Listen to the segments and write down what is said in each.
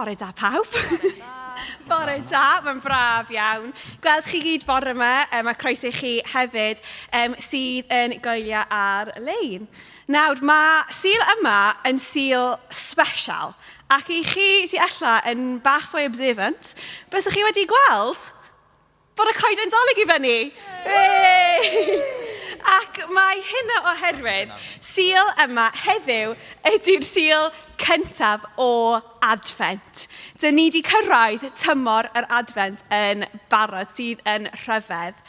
Bore da pawb. Bore da, mae'n braf iawn. Gweld chi gyd bore yma, a croeso i chi hefyd um, sydd yn goelio ar-lein. Nawr, mae Sul yma yn Sul special, ac i chi sy'n ella yn bach fwy observant, byswch chi wedi gweld bod y coeden dolyg i fyny. Hey! Ac mae hynna oherwydd Sul yma heddiw ydy'r Sul cyntaf o Adfent. Dyn ni wedi cyrraedd tymor yr Adfent yn barod, sydd yn rhyfedd.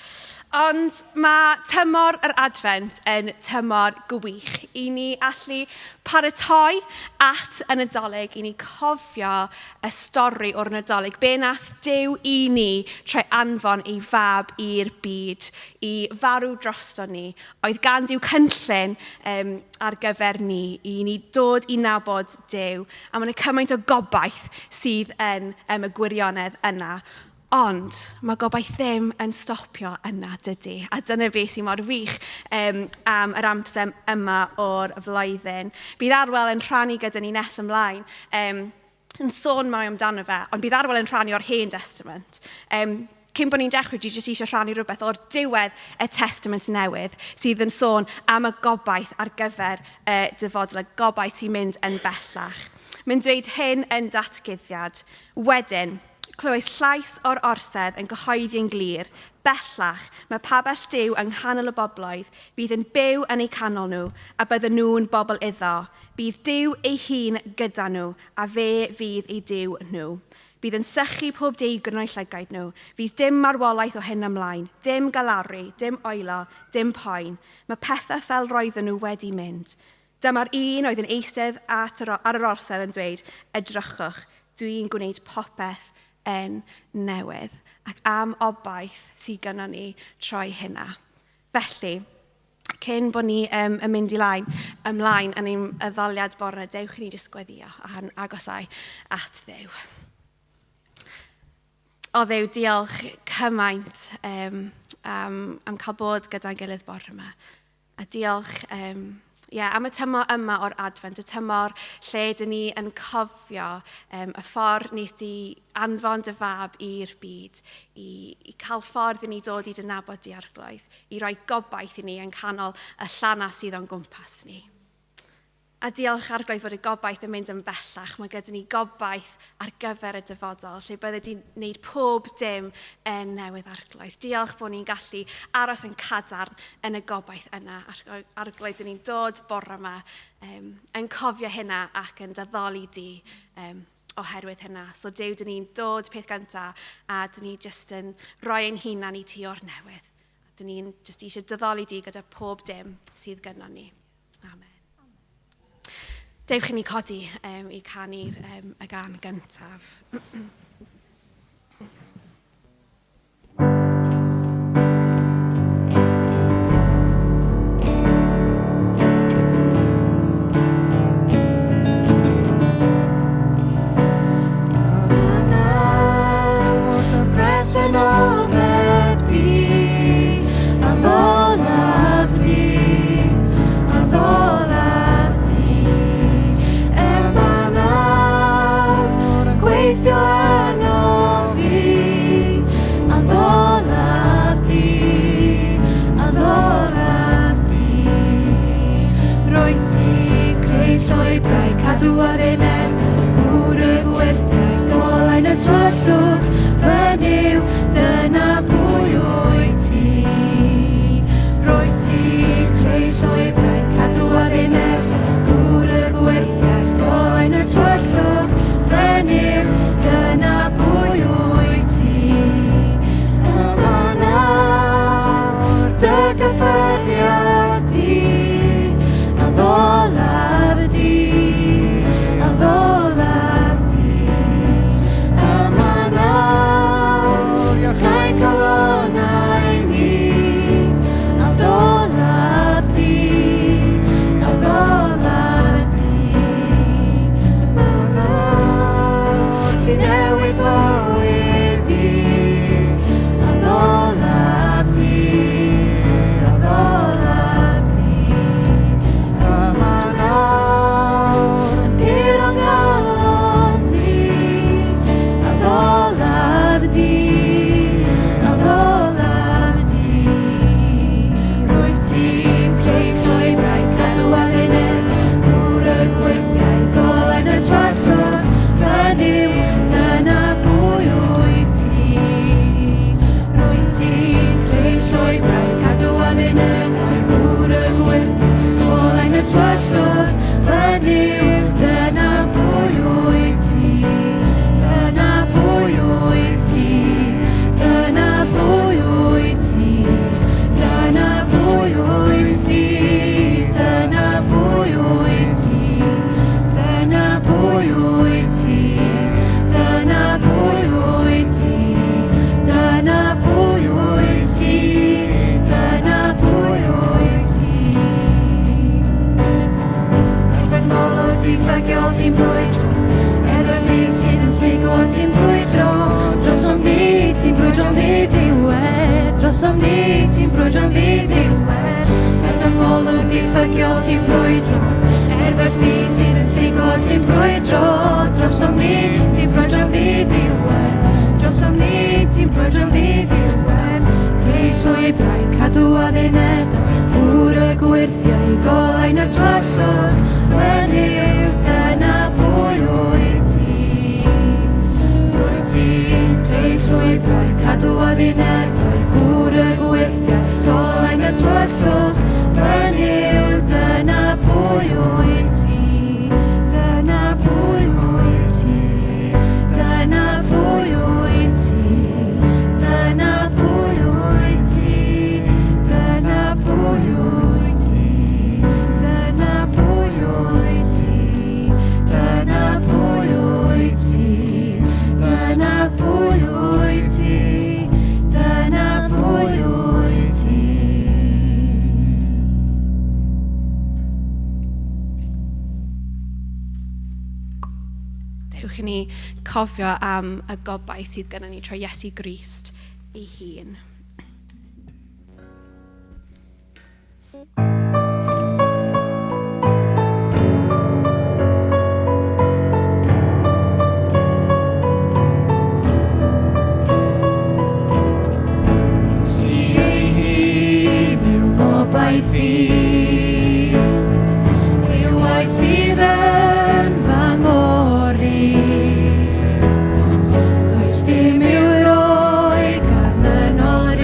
Ond mae tymor yr Adfent yn tymor gwych i ni allu paratoi at y Nadolig, i ni cofio y stori o'r Nadolig, be nath Duw i ni trwy anfon ei fab i'r byd, i farw drosto ni. Oedd gan Duw cynllun um, ar gyfer ni, i ni dod i nabod Duw. A mae yna cymaint o gobaith sydd yn um, y gwirionedd yna. Ond mae gobaith ddim yn stopio yna, dydy. A dyna beth sy'n mor wych um, am yr amser yma o'r flwyddyn. Bydd Arwel yn rhannu gyda ni nes ymlaen, um, yn sôn mwy amdano fe, ond bydd Arwel yn rhannu o'r Hen Testament. Um, cyn bod ni'n dechrau, dwi jyst eisiau rhannu rhywbeth o'r diwedd y Testament Newydd sydd yn sôn am y gobaith ar gyfer y dyfodol, y gobaith sy'n mynd yn bellach. Mae'n dweud hyn yn datguddiad. Wedyn, Clywais llais o'r orsedd yn cyhoeddi yn glir, Bellach, mae pabell Duw yng nghanol y bobloedd, bydd yn byw yn eu canol nhw, a bydden nhw'n bobl iddo. Bydd Duw ei hun gyda nhw, a fe fydd eu Duw nhw. Bydd yn sychu pob deigryn o'u llygaid nhw. Fydd dim marwolaeth o hyn ymlaen, dim galaru, dim oelo, dim poen. Mae pethau fel roedden nhw wedi mynd. Dyma'r un oedd yn eistedd at yr, ar yr orsedd yn dweud, Edrychwch, dwi'n gwneud popeth yn newydd. Ac am obaith sydd gynnon ni troi hynna. Felly, cyn bod ni um, yn mynd i lain, ymlaen yn ein addoliad bore, dewch i ni jyst gweddio a'n agosau at Dduw. O Dduw, diolch cymaint um, am, am cael bod gyda'n gilydd bore yma. A diolch um, yeah, am y tymor yma o'r Adfent, y tymor lle dyn ni yn cofio um, y ffordd nes di anfon dy fab i'r byd, i, i cael ffordd i ni dod i dy nabod di arglwydd, i roi gobaith i ni yn canol y llana sydd o'n gwmpas ni. A diolch Arglwydd fod y gobaith yn mynd yn bellach. Mae gyda ni gobaith ar gyfer y dyfodol, lle bydde di'n gwneud pob dim yn newydd Arglwydd. Diolch bod ni'n gallu aros yn cadarn yn y gobaith yna. Arglwydd, dyn ni'n dod bore yma um, yn cofio hynna ac yn daddoli di um, oherwydd hynna. So Duw, dyn ni'n dod peth gyntaf a dyn ni jyst yn rhoi ein hunan i ti o'r newydd. A dyn ni'n jyst eisiau dyddoli di gyda pob dim sydd gynnon ni. Amen. Dewch i ni codi um, i canu'r um, y gan gyntaf. Presenoldeb di, addolaf di, addolaf di. Yma nawr, yn gweithio. brwydro'n ddiddiwedd, drosom ni ti'n brwydro'n ddiddiwedd. Er fy ngolwg diffygiol ti'n brwydro, er fy ffydd sydd yn sigo ti'n brwydro, drosom ni ti'n brwydro'n ddiddiwedd, drosom ni ti'n brwydro'n ddiddiwedd. Creu llwybrau, cadw addunedau, gŵr y gwyrthiau, golau na tywyllwch, fy Nuw, dyna pwy wyt ti. Rwyt ti'n creu llwybrau, cadw addunedau, gŵr y gwyrthiau, golau na tywyllwch, fy Nuw, dyna pwy wyt ti. Dyna pwy wyt ti. Dyna pwy wyt ti. Dyna pwy wyt ti. Dyna pwy wyt ti. Dyna pwy wyt ti. Dyna pwy wyt ti. Dyna pwy wyt ti. Dyna pwy wyt ti. Dewch i ni cofio am y gobaith sydd gennym ni trwy Iesu Grist ei hun. Si ei hun yw gobaith i, yw waed sydd yn fy ngori. Does dim i'w roi ganlynol.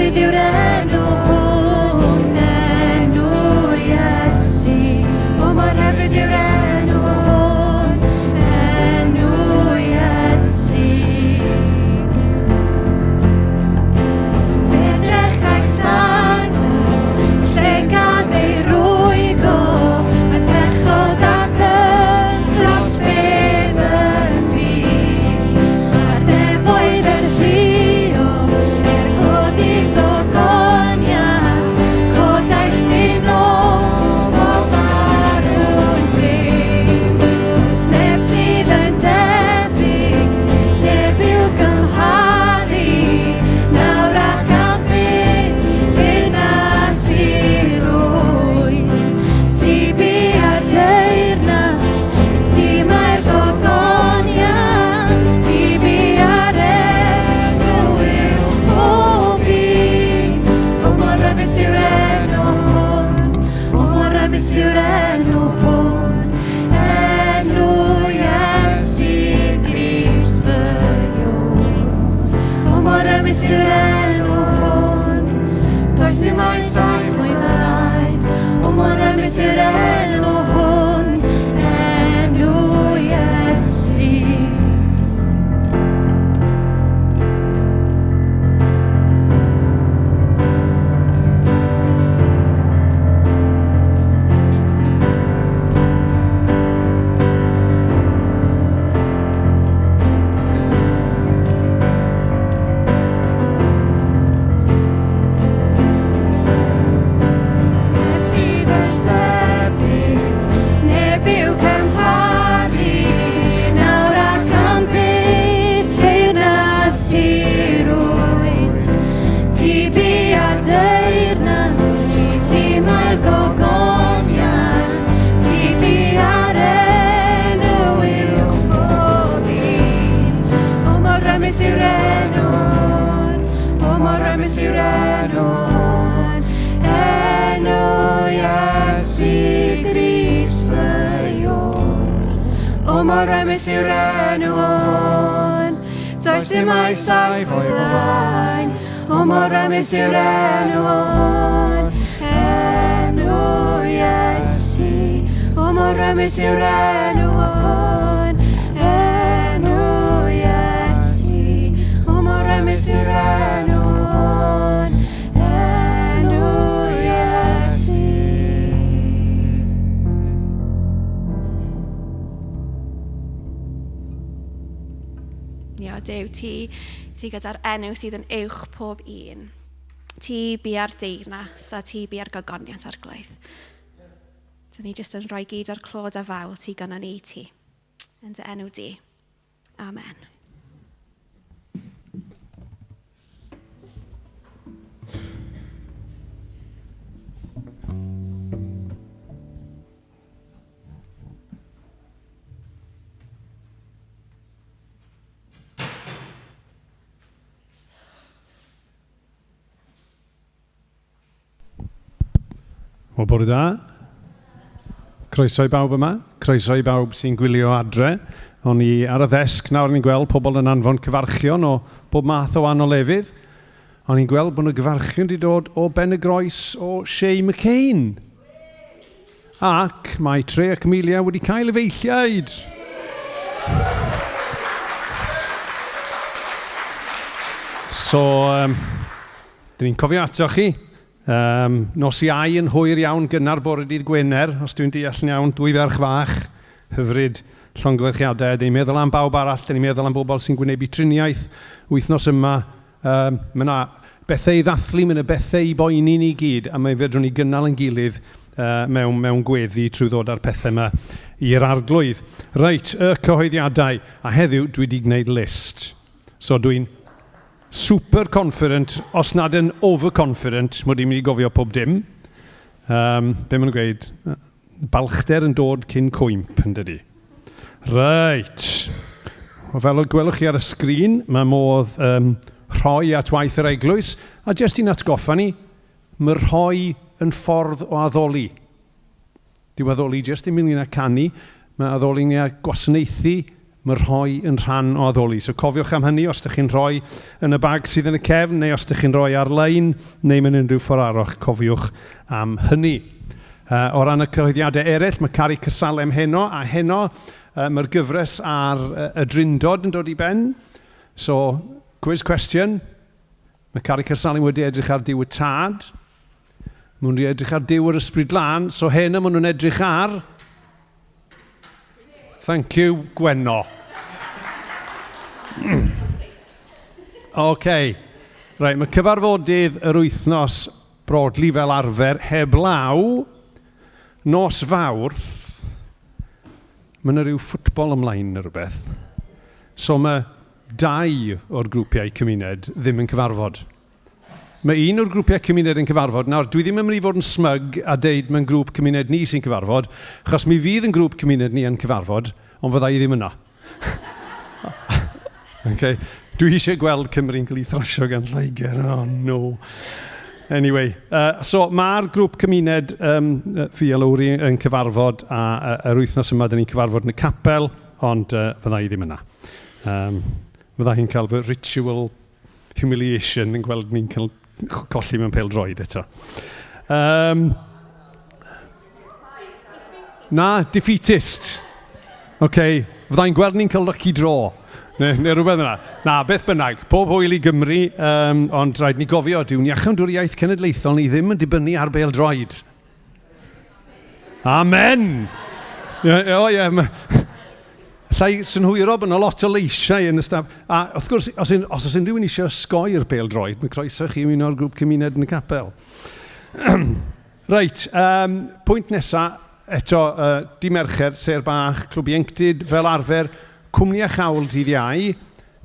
hyfryd yw'r enw hwn, enw Iesu. O, mor hyfryd yw'r enw hwn, enw Iesu. Fe drechais arno, lle gadd ei rwygo, mae pechod ac yn dros bedd yn fyd. A'r nefoedd yn rhuo, er codi ddogoniant, codais di nôl o farw'n fyw. Does neb sydd yn debyg, neb i'w gymharu, nawr ac am byth, teyrnas i'r wyt. Ti bia'r deyrnas, ti mae'r gogoniant, ti bia'r enw yw pob un. O mor rymus yw'r enw hwn, o mor rymus yw'r enw hwn, enw Iesu Grist fy Iôr. O mor rymus yw'r enw hwn, does dim oes aeth o'i flaen. O mor rymus yw'r enw hwn, enw Iesu. Neb sydd yn debyg, neb i'w cymharu, nawr ac am byth, teyrnas i'r wyt. Ti bia'r deyrnas, ti mae'r gogoniant, ti bia'r enw uwch bob un. O mor rymus yw'r enw hwn, o mor rymus yw'r enw hwn, enw Iesu Grist fy Iôr. O mor rymus yw'r enw hwn, does dim oes aeth o'i flaen. O mor rymus yw'r enw hwn, enw Iesu. O mor rymus yw'r enw hwn, enw Iesu. O mor rymus yw'r enw hwn, enw Iesu. Ia, Duw, ti, ti gyda'r enw sydd yn uwch pob un. Ti bia'r deyrnas a ti bia'r gogoniant arglwydd. Dyn ni jyst yn rhoi gyd o'r clod a fawl ti gynnon ni i ti. Yn dy enw di. Amen. Wel, bore da. Croeso i bawb yma. Croeso i bawb sy'n gwylio adre. O'n i ar y ddesg nawr ni'n gweld pobl yn anfon cyfarchion o bob math o wahanol lefydd. O'n i'n gweld bod nhw gyfarchion wedi dod o Ben y Groes o Shay McCain. Ac mae Tre ac Amelia wedi cael efeilliaid. So, dyn ni'n cofio ato chi. Nos Iau yn hwyr iawn gynnar bore dydd Gwener, os dwi'n deall yn iawn, dwy ferch fach, hyfryd, llongyfarchiadau. Dyn ni'n meddwl am bawb arall, dyn ni'n meddwl am bobl sy'n gwynebu triniaeth wythnos yma. Mae yna bethau i ddathlu, mae yna bethau i boeni ni gyd, a mae fedrwn ni gynnal yn gilydd mewn, mewn gweddi trwy ddod â'r pethau yma i'r arglwydd. Reit, y cyhoeddiadau. A heddiw dwi wedi gwneud list. So dwi'n super confident, os nad yn overconfident, mod i'n mynd i gofio pob dim. Be maen nhw'n gweud? Balchder yn dod cyn cwymp, yn dydy? Reit. Wel, fel y gwelwch chi ar y sgrin, mae modd rhoi at waith yr eglwys, a jyst i'n atgoffa ni, mae rhoi yn ffordd o addoli. Dyw addoli jyst ddim ynglyn â canu, mae addoli ynglyn â gwasanaethu, Mae rhoi yn rhan o addoli. So cofiwch am hynny os ydych chi'n rhoi yn y bag sydd yn y cefn, neu os ydych chi'n rhoi ar-lein, neu mewn unrhyw ffordd arall, cofiwch am hynny. O ran y cyhoeddiadau eraill, mae Caru Caersalem heno, a heno mae'r gyfres ar y Drindod yn dod i ben. So, quiz question. Mae Caru Caersalem wedi edrych ar Duw y Tad. Maen nhw wedi edrych ar Duw yr Ysbryd Glân. So heno maen nhw'n edrych ar... Thank you, Gwenno. OK. Right, mae cyfarfodydd yr wythnos broadly fel arfer heblaw nos Fawrth. Mae yna rhyw ffwtbol ymlaen neu rhywbeth. So mae dau o'r grwpiau cymuned ddim yn cyfarfod. Mae un o'r grwpiau cymuned yn cyfarfod. Nawr, dwi ddim yn mynd i fod yn smug a deud mae'n grŵp cymuned ni sy'n cyfarfod, achos mi fydd yn grŵp cymuned ni yn cyfarfod, ond fydda i ddim yna. Okay. Dwi eisiau gweld Cymru'n cael ei thrasio gan Lloegr. Oh, no. Anyway, so mae'r grŵp cymuned fi a Lowri yn cyfarfod, a yr wythnos yma dyn ni'n cyfarfod yn y capel, ond fydda i ddim yna. Fydda i'n cael fy ritual humiliation yn gweld ni'n cael colli mewn pêl-droed eto. Na, defeatist. OK, fydda i'n gweld ni'n cael lucky draw. Neu rhywbeth yna. Na, beth bynnag, pob hwyl i Gymru, ond rhaid ni gofio, dyw'n iachawdwriaeth cenedlaethol ni ddim yn dibynnu ar bêl-droed. Amen! O ie, Alla i synhwyro bod yna lot o leisiau yn y staf. A wrth gwrs, os, un, os oes unrhyw un eisiau osgoi'r pêl-droed, mae croeso chi ymuno â'r grŵp cymuned yn y capel. Reit, pwynt nesa, eto, di Mercher, Sêr Bach, Clwb Ieuenctid, fel arfer, cwmni a chawl dydd Iau.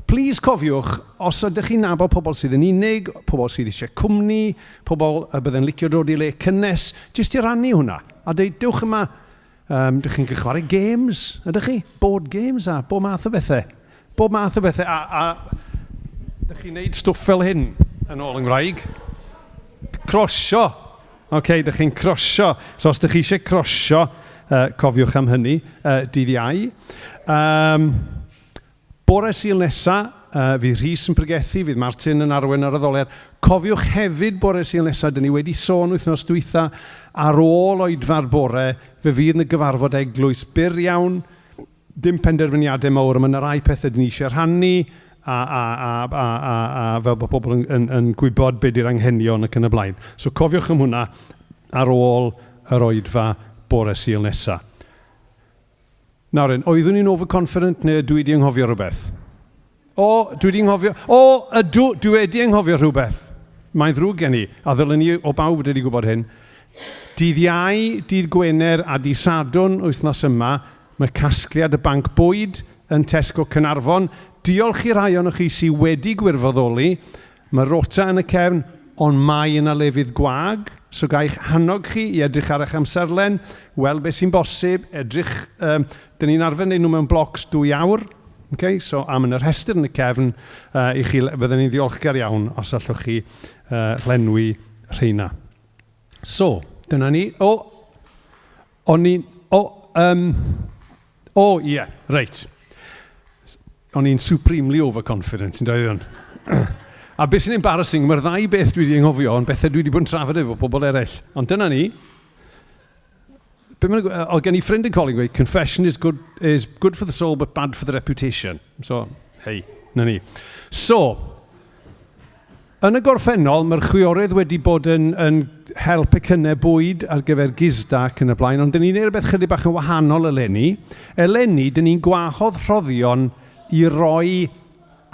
Plîs cofiwch, os ydych chi'n nabod pobl sydd yn unig, pobl sydd eisiau cwmni, pobl y bydde'n licio dod i le cynnes, jyst i rannu hwnna, a deud, dewch yma, dych chi'n gallu chwarae games, ydych chi? Board games a bob math o bethau. Bob math o bethau, a dych chi'n neud stwff fel hyn, yn ôl yng Nghymraeg. Crosio. Ok, dych chi'n crosio. So os dych chi eisiau crosio, cofiwch am hynny, dydd Iau. Bore Sul nesa, fydd Rhys yn pregethu, fydd Martin yn arwain ar addoliad. Cofiwch hefyd bore Sul nesa, dyn ni wedi sôn wythnos dwytha, ar ôl oedfa'r bore, fe fydd 'na gyfarfod eglwys byr iawn, dim penderfyniadau mawr, ond mae 'na rai pethau dyn ni eisiau rhannu, a, a, a, a, a, a fel bod pobl yn, yn, yn gwybod be di'r anghenion ac yn y blaen. So cofiwch am hwnna ar ôl yr oedfa bore Sul nesa. Nawr 'en, oeddwn i'n overconfident neu ydw i 'di anghofio rhywbeth? O, dwi 'di anghofio... O, ydw, dwi wedi anghofio rhywbeth. Mae'n ddrwg gen i, a ddylen ni o bawb wedi gwybod hyn. Dydd Iau, dydd Gwener a dydd Sadwrn wythnos yma, mae casgliad y banc bwyd yn Tesco Caernarfon. Diolch i rai ohonoch chi sydd wedi gwirfoddoli. Mae rota yn y cefn, ond mae yna lefydd gwag, so ga i'ch hannog chi i edrych ar eich amserlen, weld beth sy'n bosib, edrych, um, dyn ni'n arfer wneud nhw mewn blocs 2 awr, okay? So am yn y rhestr yn y cefn, i chi, fydden ni'n ddiolchgar iawn os allwch chi llenwi rheina. So, dyna ni. O, o'n i'n, o, o, ie, yeah, reit. O'n i'n supremely overconfident, yn dweud hwn. A beth sy'n embarrassing, mae'r ddau beth dwi wedi anghofio, ond bethau dwi wedi bod yn trafod efo pobl eraill. Ond dyna ni. Be ma'n, oedd gen i ffrind yn coleg yn gweud, confession is good for the soul but bad for the reputation. So, hei, na ni. So, Yn y gorffennol, mae'r chwiorydd wedi bod yn, yn hel pecynnau bwyd ar gyfer Gisda ac yn y blaen, ond dyn ni'n neud rhywbeth chydig bach yn wahanol eleni. Eleni, dyn ni'n gwahodd rhoddion i roi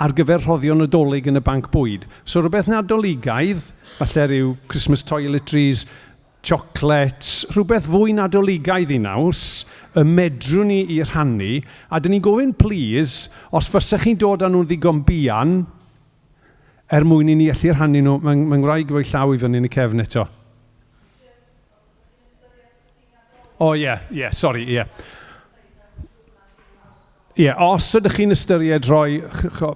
ar gyfer rhoddion Nadolig yn y banc bwyd. So rhywbeth Nadoligaidd, falle rhyw Christmas toiletries, chocolates, rhywbeth fwy Nadoligaidd i naws, y medrwn ni i rhannu, a dyn ni'n gofyn plîs, os fysech chi'n dod â nhw'n ddigon buan, Er mwyn i ni allu rhannu nhw. Mae mae ngwraig efo'i llaw i fyny yn y cefn eto. O ie, ie, sori, ie. Ie, os ydych chi'n ystyried rhoi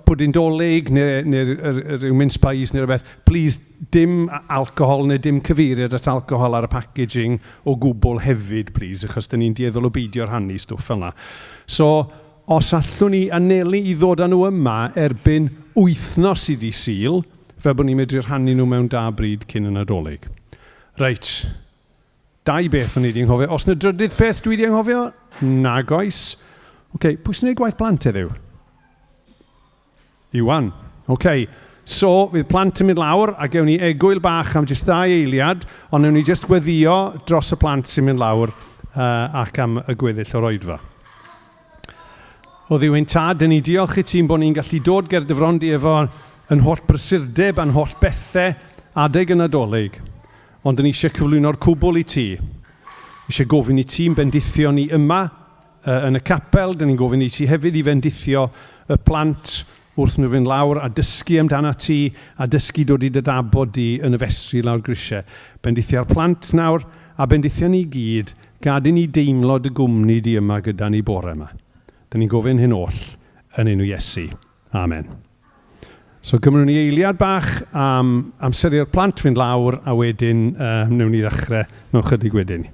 pwdin Dolig neu, neu rhyw mince pies neu rhywbeth, please dim alcohol neu dim cyfeiriad at alcohol ar y packaging o gwbl hefyd, please, achos dyn ni'n dueddol o beidio rhannu stwff fel 'na. So, os allwn ni anelu i ddod â nhw yma erbyn wythnos i ddydd Sul, fel bod ni'n medru rhannu nhw mewn da bryd cyn y Nadolig. Reit, dau beth o'n i wedi anghofio. Os na drydydd peth dwi wedi anghofio? Nag oes. Oce, pwy sy'n gwneud gwaith plant heddiw? Iwan. Ok. So, fydd plant yn mynd lawr a gewn ni egwyl bach am jyst ddau eiliad, ond newn ni jyst weddio dros y plant sy'n mynd lawr uh, ac am y gweddill o'r oedfa. O Dduw ein tad, dyn ni diolch i ti'n bod ni'n gallu dod ger dy fron di efo yn holl brysurdeb a'n holl bethau adeg y Nadolig, ond dyn ni eisiau cyflwyno'r cwbl i ti. Eisiau gofyn i ti'n bendithio ni yma Yn y capel, dyn ni'n gofyn i ti hefyd i fendithio y plant wrth nhw fynd lawr a dysgu amdanat ti a dysgu dod i dy dabod di yn y festri lawr grisiau. Bendithio'r plant nawr a bendithio ni gyd, gad i ni deimlo dy gwmni di yma gyda ni bore yma. Dyn ni'n gofyn hyn oll yn enw Iesu. Amen. So gymrwn ni eiliad bach am amser i'r plant fynd lawr a wedyn uh, wnewn ni ddechrau mewn chydig wedyn.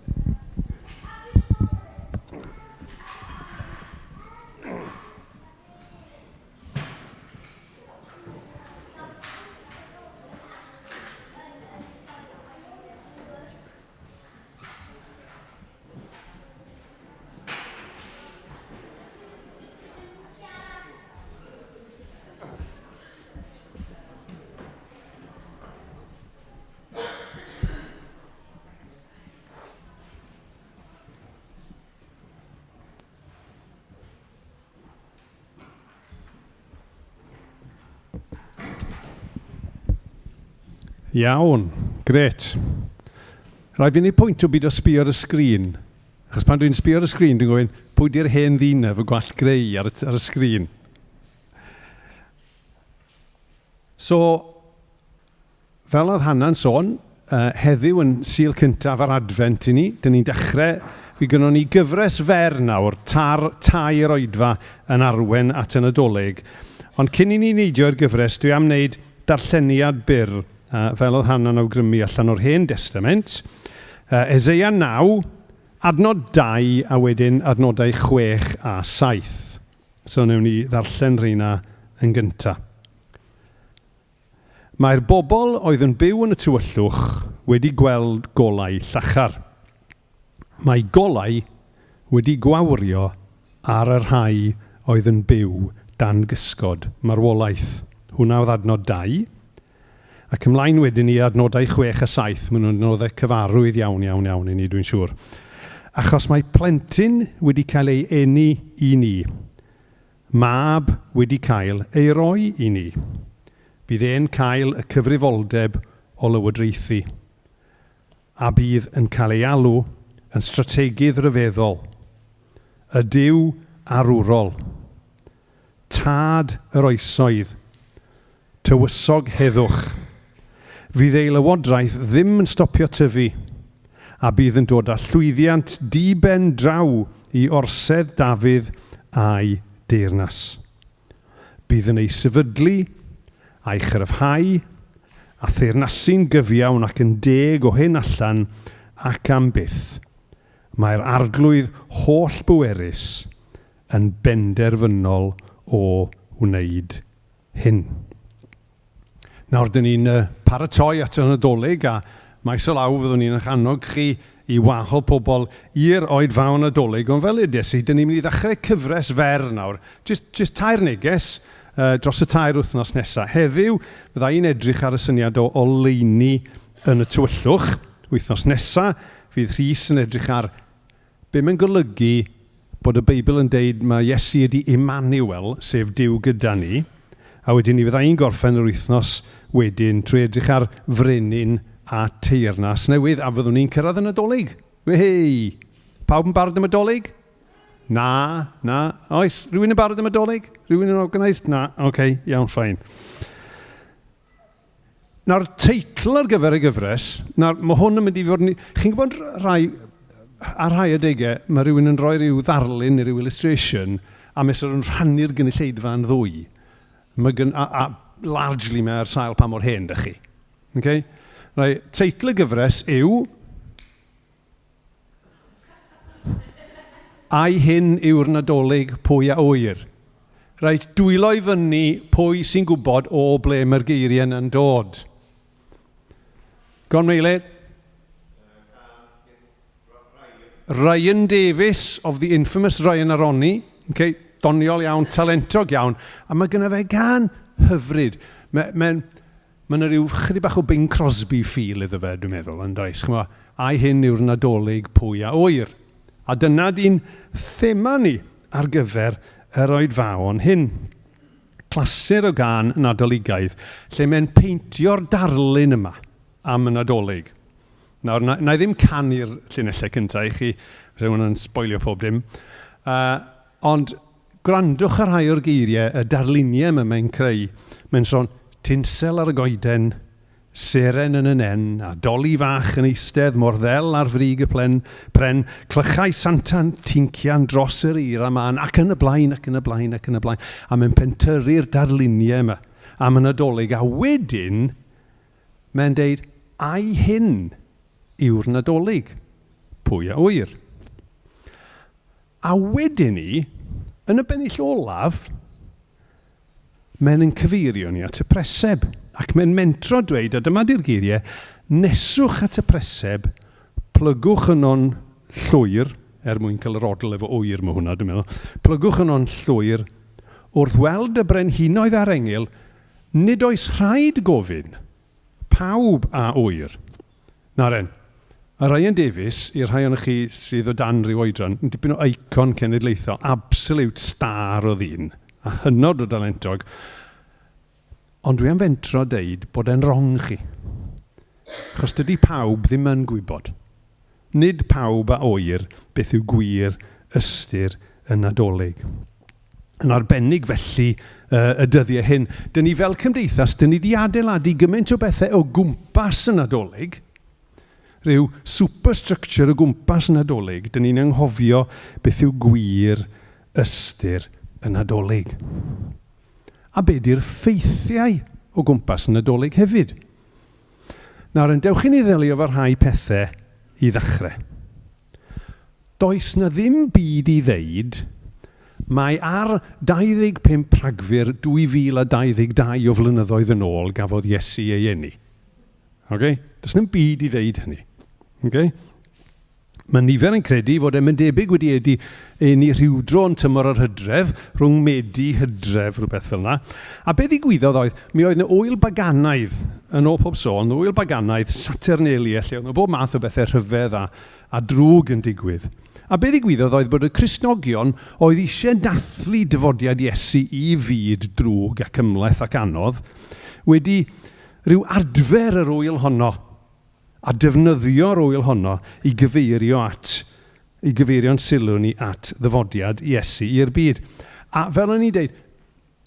Iawn, gret. Rhaid fi wneud pwynt o byd o sbio ar y sgrin. Achos pan dwi'n sbio ar y sgrin, dwi'n gofyn, pwy di'r hen ddyn efo gwallt grey ar y, ar y sgrin? So, fel oedd Hannah'n sôn, uh, heddiw yn Sul cyntaf ar Adfent i ni, dyn ni'n dechrau, fi gynnon ni gyfres fer nawr, tar tair oedfa yn arwen at y Nadolig. Ond cyn i ni neidio i'r gyfres, dwi am wneud darlleniad byr, uh, fel oedd Hannah'n awgrymu allan o'r Hen Destament. Uh, Eseia 9, adnod 2 a wedyn adnodau 6 a 7. So wnewn ni ddarllen rheina yn gyntaf. Mae'r bobl oedd yn byw yn y tywyllwch wedi gweld golau llachar. Mae golau wedi gwawrio ar y rhai oedd yn byw dan gysgod marwolaeth. Hwnna oedd adnod 2. Ac ymlaen wedyn i adnodau 6 a 7, maen nhw'n adnoddau cyfarwydd iawn, iawn, iawn i ni, dwi'n siŵr. Achos mae plentyn wedi cael ei eni i ni. Mab wedi cael ei roi i ni. Bydd e'n cael y cyfrifoldeb o lywodraethu, a bydd yn cael ei alw yn strategydd rhyfeddol, y Duw arwrol, Tad yr oesoedd, Tywysog heddwch. Fydd ei lywodraeth ddim yn stopio tyfu, a bydd yn dod â llwyddiant di-ben draw i orsedd Dafydd a'i deyrnas. Bydd yn ei sefydlu, a'i chryfhau, a theyrnasu'n gyfiawn ac yn deg o hyn allan ac am byth. Mae'r Arglwydd holl-bwerus yn benderfynol o wneud hyn. Nawr, dyn ni'n paratoi at y Nadolig a maes o law fyddwn ni'n eich annog chi i wahodd pobl i'r oedfaon Nadolig, ond fel edes i, dyn ni'n mynd i ddechrau cyfres fer nawr, jyst, jyst tair neges uh, dros y tair wythnos nesaf. Heddiw, fydda i'n edrych ar y syniad o oleuni yn y tywyllwch. Wythnos nesaf, fydd Rhys yn edrych ar Be mae'n golygu bod y Beibl yn deud mae Iesu ydy Immanuel, sef Duw gyda ni, a wedyn mi fydda i'n gorffen yr wythnos wedyn trwy edrych ar frenin a teyrnas newydd, a fyddwn ni'n cyrraedd y Nadolig. Wehey! Pawb yn barod am y Dolig? Na, na, oes, rhywun yn barod am y Dolig? Rhywun yn organised? Na, oce, okay, iawn, ffain. Nawr, teitl ar gyfer y gyfres, nawr, mae hwn yn mynd i fod yn... Chi'n gwybod rhai, ar rhai adegau, mae rhywun yn rhoi rhyw ddarlun neu rhyw illustration, a mae sort of yn rhannu'r gynulleidfa yn ddwy. Mae gen, a, a largely mae ar sail pa mor hen dych chi. Okay? Right, teitl y gyfres yw... Ai hyn yw'r Nadolig pwy a ŵyr? Reit, dwylo i fyny pwy sy'n gwybod o ble mae'r geiriau yna'n dod. Gon Meilir? Ryan Davies of the infamous Ryan a Ronnie. Okay, doniol iawn, talentog iawn. A mae gyda fe gan hyfryd. Mae'n mae, mae yna rhyw chydig bach o Bing Crosby feel iddo fe, dwi'n meddwl, yn does? Chymod, ai hyn yw'r Nadolig pwy a ŵyr? A dyna di'n thema ni ar gyfer yr oedfaon hyn. Clasur o gân Nadoligaidd lle mae'n peintio'r darlun yma am y Nadolig. Nawr, na, na i ddim canu'r llinellau cyntaf i chi, fysa hwnna'n sboilio pob dim. Ond gwrandwch ar rhai o'r geiriau, y darluniau yma mae'n creu. Mae'n sôn tinsel ar y goeden, seren yn y nen, a doli fach yn eistedd mor ddel ar frig y plen, pren, clychau santa'n tincian dros yr eira mân, ac yn y blaen, ac yn y blaen, ac yn y blaen. A mae'n pentyrru'r darluniau yma am y Nadolig, a wedyn mae'n deud, ai hyn yw'r Nadolig? Pwy a ŵyr? A wedyn ni, yn y bennill olaf, mae'n yn cyfeirio ni at y preseb, ac mae'n mentro dweud, a dyma di'r geiriau, neswch at y preseb, plygwch yno'n llwyr, er mwyn cael yr odl efo ŵyr mae hwnna, dwi'n meddwl, plygwch yno'n llwyr, wrth weld y brenhinoedd a'r engyl, nid oes rhaid gofyn, pawb a ŵyr. Naren. A Ryan Davies, i'r rhai ohonoch chi sydd o dan ryw oedran, yn dipyn o icon cenedlaethol, absolute star o ddyn, a hynod o dalentog. Ond dwi am fentro deud bod e'n wrong chi. Achos dydy pawb ddim yn gwybod. Nid pawb a ŵyr beth yw gwir ystyr y Nadolig. Yn arbennig felly y dyddiau hyn. Dyn ni fel cymdeithas, dyn ni wedi adeiladu gymaint o bethau o gwmpas y Nadolig, rhyw superstructure o gwmpas y Nadolig, dyn ni'n anghofio beth yw gwir ystyr y Nadolig. A be di'r ffeithiau o gwmpas y Nadolig hefyd. Nawr, yn dewch i ni ddelio efo rhai pethau i ddechrau. Does 'na ddim byd i ddeud mai ar 25 Rhagfyr 2022 o flynyddoedd yn ôl gafodd Iesu ei eni. Ok? Does 'na'm byd i ddeud hynny. Ok? Mae nifer yn credu fod e'n debyg wedi edi eni rhywdro yn tymor yr hydref, rhwng Medi, Hydref, rhywbeth fel yna. A be ddigwyddodd oedd, mi oedd yna ŵyl baganaidd, yn ôl pob sôn, ŵyl baganaidd, Saturnalia, lle oedd yna bob math o bethau rhyfedd a a drwg yn digwydd. A be ddigwyddodd oedd bod y Cristnogion oedd eisiau dathlu dyfodiad Iesu i fyd drwg a cymhleth ac anodd, wedi rhyw adfer yr ŵyl honno a defnyddio'r ŵyl honno i gyfeirio at, i gyfeirio'n sylw ni at ddyfodiad Iesu i'r byd. A fel o'n i'n deud,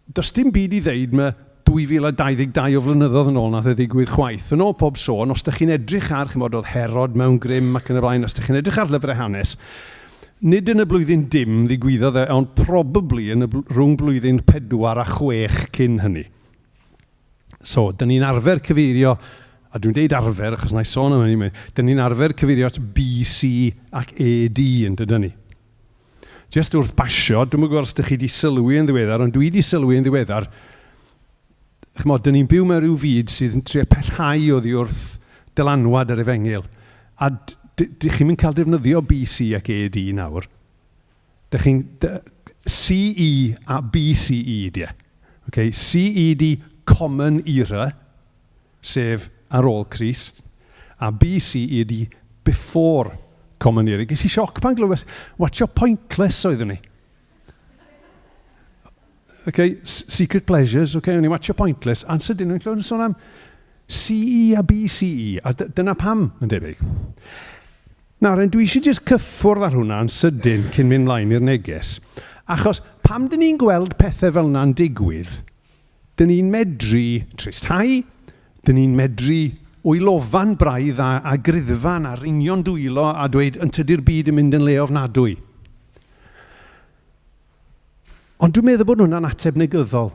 Does dim byd i ddeud ma' 2022 o flynyddoedd yn ôl nath e ddigwydd chwaith. Yn ôl pob sôn, os dych chi'n edrych ar, chimod, oedd Herod mewn grym ac yn y blaen, os dych chi'n edrych ar lyfrau hanes, nid yn y blwyddyn dim ddigwyddodd e, ond probably yn y rhwng blwyddyn 4 a 6 cyn hynny. So, dyn ni'n arfer cyfeirio, a dwi'n deud arfer achos na i sôn am hynny, dyn ni'n arfer cyfeirio at BC ac AD yn dydyn ni. Jyst wrth basio, dwi'm yn gwybod os dych chi wedi sylwi yn ddiweddar, ond dwi wedi sylwi yn ddiweddar, chimod, dyn ni'n byw mewn rhyw fyd sydd yn trio pellhau oddi wrth dylanwad yr efengyl. A dych chi'n mynd cael defnyddio BC ac AD nawr. Dych chi'n... CE a BCE di e. Okay? CE di Common Era, sef ar ôl Crist, a BCE ydi Before Common Era. Ges i sioc pan glywes, watcho Pointless oeddwn i. Okay, Secret Pleasures, okay, o'n i'n watcho Pointless, a'n sydyn o'n i'n clywed yn sôn am CE a BCE, a dyna pam, yn debyg. Nawr, dwi eisiau jyst cyffwrdd ar hwnna yn sydyn cyn mynd mlaen i'r neges, achos pam dyn ni'n gweld pethau fel yna'n digwydd, Dyn ni'n medru tristhau, dyn ni'n medru wylofan braidd a, a griddfan a rinio'n dwylo a dweud yn tydi'r byd yn mynd yn le ofnadwy. Ond dwi'n meddwl bod hwnna'n ateb negyddol.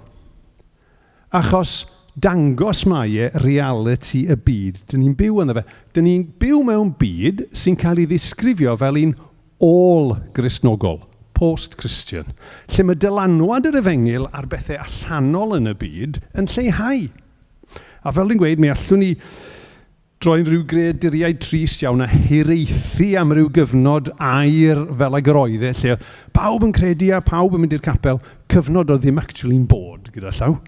Achos dangos mae e reality y byd dyn ni'n byw ynddo fe. Dyn ni'n byw mewn byd sy'n cael ei ddisgrifio fel un ôl-Gristnogol, post-Christian, lle mae dylanwad yr efengyl ar bethau allanol yn y byd yn lleihau. A fel dwi'n gweud, mi allwn ni droi'n rhyw greaduriaid trist iawn a hiraethu am ryw gyfnod aur fel ag yr oedd e, lle oedd pawb yn credu a pawb yn mynd i'r capel, cyfnod oedd ddim actually'n bod gyda llaw,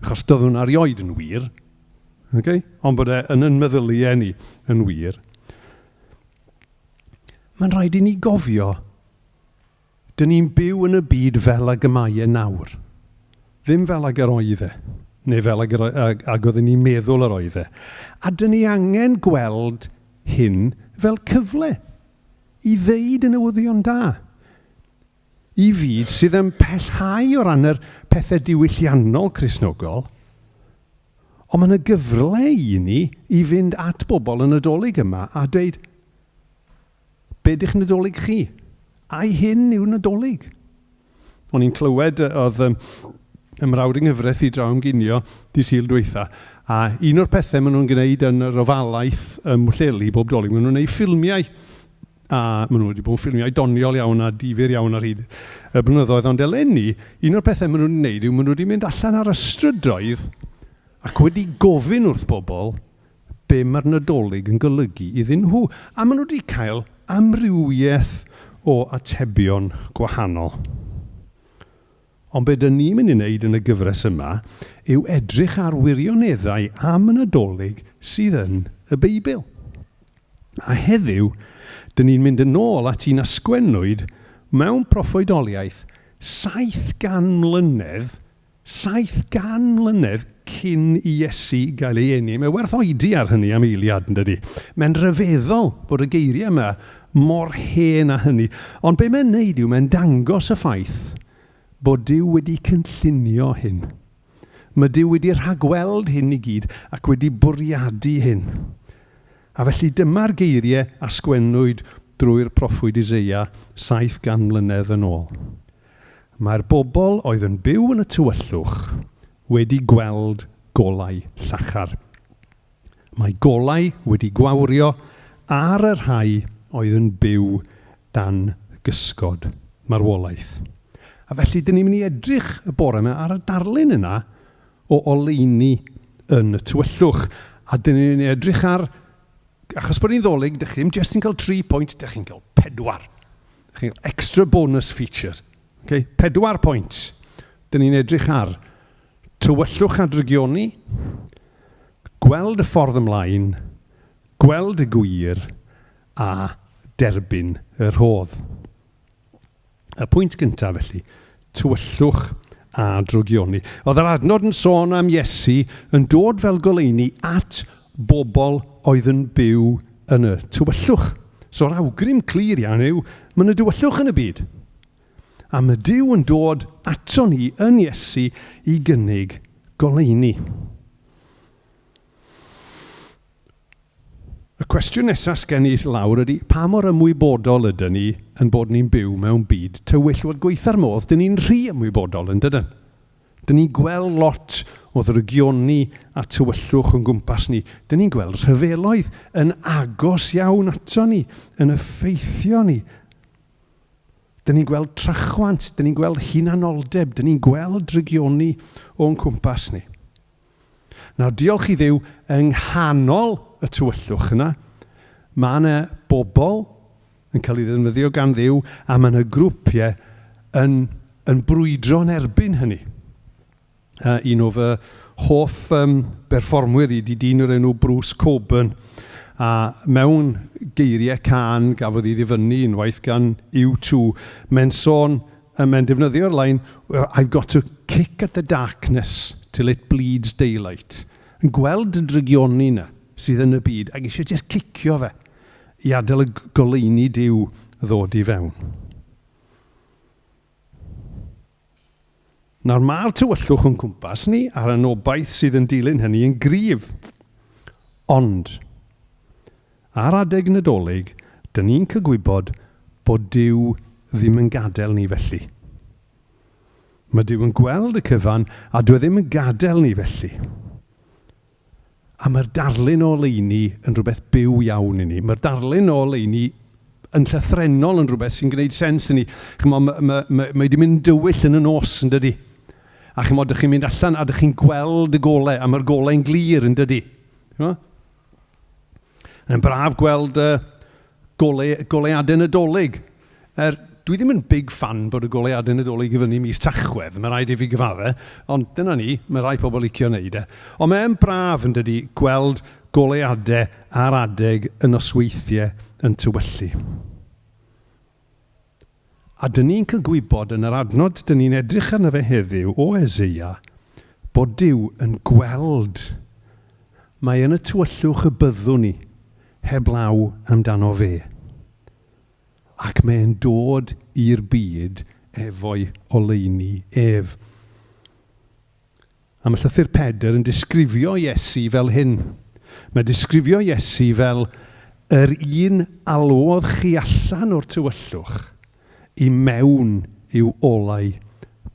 achos doedd hwnna erioed yn wir, okay? Ond bod e yn yn meddyliau ni yn wir. Mae'n rhaid i ni gofio, dyn ni'n byw yn y byd fel ag y mae e nawr. Ddim fel ag yr oedd e, neu fel ag, yr, ag, ag oedden ni'n meddwl yr oedd e. A dyn ni angen gweld hyn fel cyfle i ddeud y newyddion da i fyd sydd yn pellhau o ran yr pethau diwylliannol Cristnogol, ond mae yna gyfle i ni i fynd at bobl yn y Nadolig yma a dweud, be di'ch Nadolig chi? Ai hyn yw Nadolig? O'n i'n clywed, oedd ymrawd yng nghyfraith i draw am ginio di Sul dwytha, a un o'r pethau maen nhw'n gwneud yn yr ofalaeth ym Mhwllheli bob Dolig, maen nhw'n gwneud ffilmiau a maen nhw wedi bod yn ffilmiau doniol iawn a difyr iawn ar hyd y blynyddoedd, ond eleni, un o'r pethau maen nhw'n wneud yw maen nhw wedi mynd allan ar y strydoedd ac wedi gofyn wrth bobl be mae'r Nadolig yn golygu iddyn nhw, a maen nhw wedi cael amrywiaeth o atebion gwahanol. Ond be dyn ni'n mynd i wneud yn y gyfres yma yw edrych ar wirioneddau am y Nadolig sydd yn y Beibl. A heddiw, dyn ni'n mynd yn ôl at un a sgwennwyd mewn proffwydoliaeth 700 mlynedd, 700 mlynedd cyn i Iesu gael ei eni. Mae werth oedi ar hynny am eiliad, yn dydy? Mae'n rhyfeddol bod y geiriau yma mor hen â hynny. Ond be mae'n neud yw mae'n dangos y ffaith bod Duw wedi cynllunio hyn. Mae Duw wedi rhagweld hyn i gyd ac wedi bwriadu hyn. A felly dyma'r geiriau a sgwennwyd drwy'r proffwyd Iseia 700 mlynedd yn ôl. Mae'r bobl oedd yn byw yn y tywyllwch wedi gweld golau llachar. Mae golau wedi gwawrio ar y rhai oedd yn byw dan gysgod marwolaeth. A felly, dyn ni'n mynd i edrych y bore yma ar y darlun yna o oleuni yn y tywyllwch. A dyn ni'n mynd i edrych ar, achos bod ni'n Ddolig, dych chi ddim jyst yn cael 3 pwynt, dych chi'n cael 4. Dych chi'n cael extra bonus feature. Okay? 4 pwynt. Dyn ni'n edrych ar tywyllwch a drygioni, gweld y ffordd ymlaen, gweld y gwir, a derbyn y rhodd. Y pwynt gyntaf felly, tywyllwch a drygioni. Oedd yr adnod yn sôn am Iesu yn dod fel goleuni at bobl oedd yn byw yn y tywyllwch. So'r awgrym clir iawn yw, mae yna dywyllwch yn y byd. A mae Duw yn dod ato ni yn Iesu i gynnig goleuni. Y cwestiwn nesaf sgen i lawr ydy, pa mor ymwybodol ydyn ni yn bod ni'n byw mewn byd tywyll? Wel, gweitha'r modd, dyn ni'n rhy ymwybodol, yn dydyn? Dyn ni'n gweld lot o ddrygioni a tywyllwch o'n gwmpas ni. Dyn ni'n gweld rhyfeloedd yn agos iawn ato ni, yn effeithio ni. Dyn ni'n gweld trachwant, dyn ni'n gweld hunanoldeb, dyn ni'n gweld drygioni o'n cwmpas ni. Nawr, diolch i Dduw, yng nghanol y tywyllwch yna, mae yna bobl yn cael ei ddefnyddio gan Dduw a mae yna grwpiau yn, yn brwydro yn erbyn hynny. Un o fy hoff berfformwyr i di dyn o'r enw Bruce Cockburn, a mewn geiriau cân gafodd ei ddifynnu unwaith gan U2, mae'n sôn, mae'n defnyddio'r lein, I've got to kick at the darkness till it bleeds daylight. Yn gweld y drygioni yna sydd yn y byd ac eisiau just cicio fe i adael y goleuni Duw ddod i fewn. Nawr mae'r tywyllwch o'n cwmpas ni a'r anobaith sydd yn dilyn hynny yn gryf. Ond, ar adeg Nadolig, dyn ni'n cael gwybod bod Duw ddim yn gadael ni felly. Mae Duw yn gweld y cyfan a dyw e ddim yn gadael ni felly. A mae'r darlun o oleuni yn rhywbeth byw iawn i ni. Mae'r darlun o oleuni yn llythrennol yn rhywbeth sy'n gwneud sens i ni. Chymod, mae ma, ma, mae wedi mynd yn dywyll yn y nos, yn dydy? A chymod, dych chi'n mynd allan a dych chi'n gweld y golau, a mae'r golau'n glir, yn dydy? Chymod? Yn braf gweld gole, goleadau Nadolig. Er, dwi ddim yn big fan bod y goleadau Nadolig i fyny mis Tachwedd, mae rhaid i fi gyfadde, ond dyna ni, mae rhai pobl licio wneud e. Ond mae'n braf yn dydy gweld goleadau ar adeg y nosweithiau yn tywyllu. A dyn ni'n cael gwybod yn yr adnod dyn ni'n edrych arno fe heddiw o Eseia bod Duw yn gweld mai yn y tywyllwch y byddwn ni heblaw amdano fe. Ac mae'n dod i'r byd efo'i oleuni ef. A mae llythyr Pedr yn disgrifio Iesu fel hyn. Mae disgrifio Iesu fel yr un alwodd chi allan o'r tywyllwch i mewn i'w olau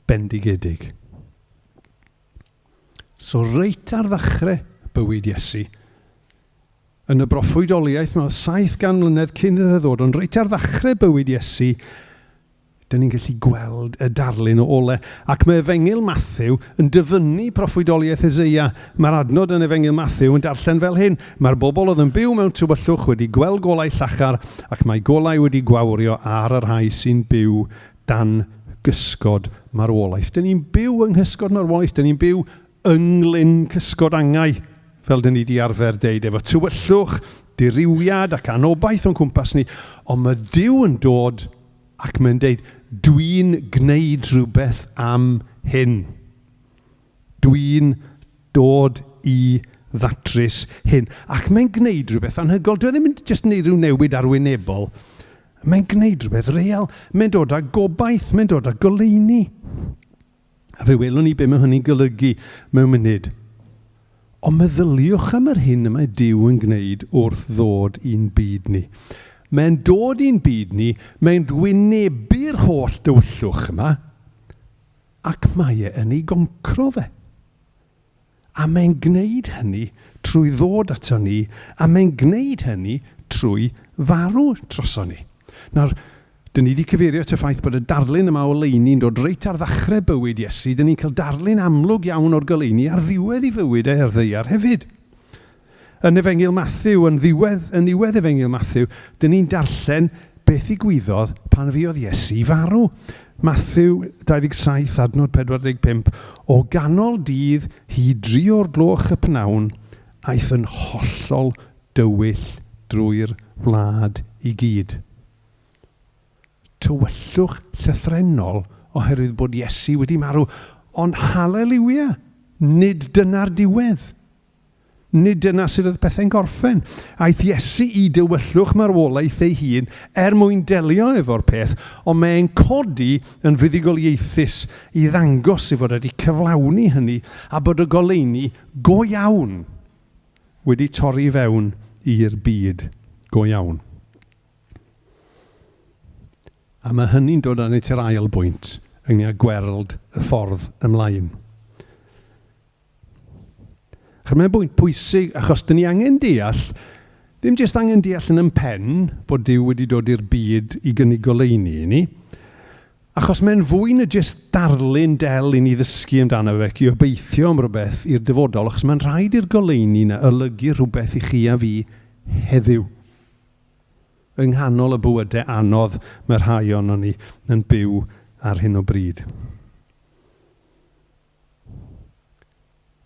bendigedig. So reit ar ddechrau bywyd Iesu, yn y broffwydoliaeth mae 700 mlynedd cyn iddo ddod, ond reit ar ddechrau bywyd Iesu, Dyn ni'n gallu gweld y darlun o ole. Ac mae Efengyl Mathew yn dyfynnu proffwydoliaeth Eseia. Mae'r adnod yn Efengyl Mathew yn darllen fel hyn, Mae'r bobl oedd yn byw mewn tywyllwch wedi gweld golau llachar, ac mae golau wedi gwawrio ar y rhai sy'n byw dan gysgod marwolaeth. Dyn ni'n byw yng nghysgod marwolaeth, dyn ni'n byw yng nglyn cysgod angau, fel dyn ni di arfer deud, efo tywyllwch, dirywiad ac anobaith o'n cwmpas ni, ond mae Duw yn dod Ac mae'n deud, Dwi'n gwneud rhywbeth am hyn. Dwi'n dod i ddatrys hyn. Ac mae'n gwneud rhywbeth anhygoel. Dwi e ddim yn jyst gwneud rhyw newid arwynebol. Mae'n gwneud rhywbeth real. Mae'n dod â gobaith, mae'n dod â goleuni. A fe welwn ni be mae hynny'n golygu mewn munud. Ond meddyliwch am yr hyn y mae Duw yn gwneud wrth ddod i'n byd ni. Mae'n dod i'n byd ni, mae'n wynebu'r holl dywyllwch yma, ac mae e yn ei goncro fe. A mae'n gwneud hynny trwy ddod ato ni, a mae'n gwneud hynny trwy farw droson ni. Nawr, dyn ni wedi cyfeirio at y ffaith bod y darlun yma o oleuni'n dod reit ar ddechrau bywyd Iesu. Dyn ni'n cael darlun amlwg iawn o'r goleuni ar ddiwedd ei fywyd e ar ddaear hefyd. Yn Efengyl Mathew, yn ddiwedd, yn niwedd Efengyl Mathew, dyn ni'n darllen beth ddigwyddodd pan fuodd Iesu farw. Mathew 27, adnod 45, O ganol dydd hyd dri o'r gloch y pnawn, aeth yn hollol dywyll drwy'r wlad i gyd. Tywyllwch llythrennol oherwydd bod Iesu wedi marw, ond haleliwia, nid dyna'r diwedd. Nid dyna sut oedd pethau'n gorffen. Aeth Iesu i dywyllwch marwolaeth ei hun er mwyn delio efo'r peth, ond mae e'n codi yn fuddugoliaethus i ddangos ei fod wedi cyflawni hynny a bod y goleuni go iawn wedi torri i fewn i'r byd go iawn. A mae hynny'n dod â ni tua'r ail bwynt ynglŷn â gweld y ffordd ymlaen. Achos mae'n bwynt pwysig, achos dyn ni angen deall, ddim jyst angen deall yn yn pen bod Duw wedi dod i'r byd i gynnig goleuni i ni, achos mae'n fwy na jyst darlun del i ni ddysgu amdano fe ac i obeithio am rhywbeth i'r dyfodol, achos mae'n rhaid i'r goleuni 'na olygu rhywbeth i chi a fi heddiw. Yng nghanol y bywydau anodd mae rhai ohonon ni yn byw ar hyn o bryd.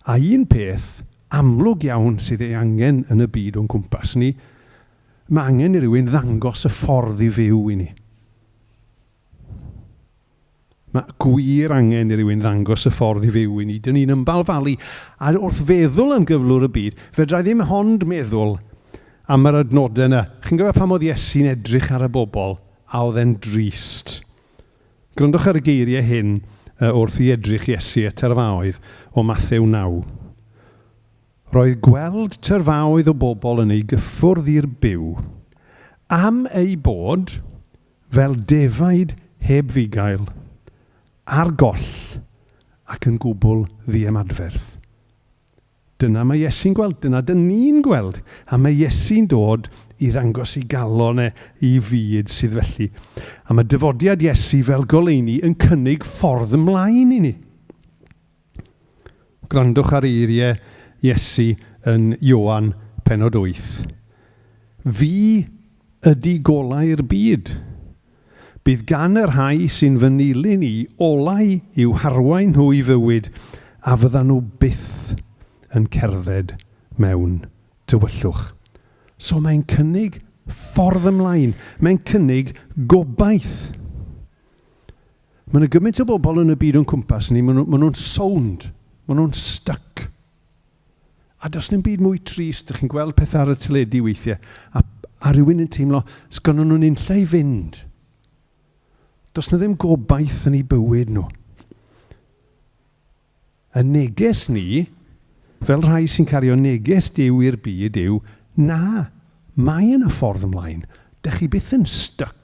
A un peth amlwg iawn sydd ei angen yn y byd o'n cwmpas ni, mae angen i rywun ddangos y ffordd i fyw i ni. Mae gwir angen i rywun ddangos y ffordd i fyw i ni. Dyn ni'n ymbalfalu. A wrth feddwl am gyflwr y byd, fedra i ddim ond meddwl am yr adnodau yna. Chi'n gwybod pam oedd Iesu'n edrych ar y bobl a oedd e'n drist? Gwrandwch ar y geiriau hyn wrth i edrych Iesu y tyrfaoedd o Mathew 9. Roedd gweld tyrfaoedd o bobl yn ei gyffwrdd i'r byw, am eu bod fel defaid heb fugail, ar goll ac yn gwbl ddiymadferth. Dyna mae Iesu'n gweld, dyna dyn ni'n gweld. A mae Iesu'n dod i ddangos ei galon e i fyd sydd felly. A mae dyfodiad Iesu fel goleuni yn cynnig ffordd ymlaen i ni. Gwrandwch ar eiriau Iesu yn Ioan pennod 8. Fi ydy golau'r byd. Bydd gan y rhai sy'n fy nilyn i olau i'w harwain nhw i fywyd, a fyddan nhw byth yn cerdded mewn tywyllwch. So mae'n cynnig ffordd ymlaen, mae'n cynnig gobaith. Mae yna gymaint o bobl yn y byd o'n cwmpas ni, maen nhw'n nhw sownd, maen nhw'n stuck. A does dim byd mwy trist, dych chi'n gweld pethau ar y teledu weithiau, a, a rhywun yn teimlo, sgynnon nhw'n unlle i fynd. Does na ddim gobaith yn eu bywyd nhw. Y neges ni, fel rhai sy'n cario neges Duw i'r byd yw, na, mae yna ffordd ymlaen. Dych chi byth yn styc.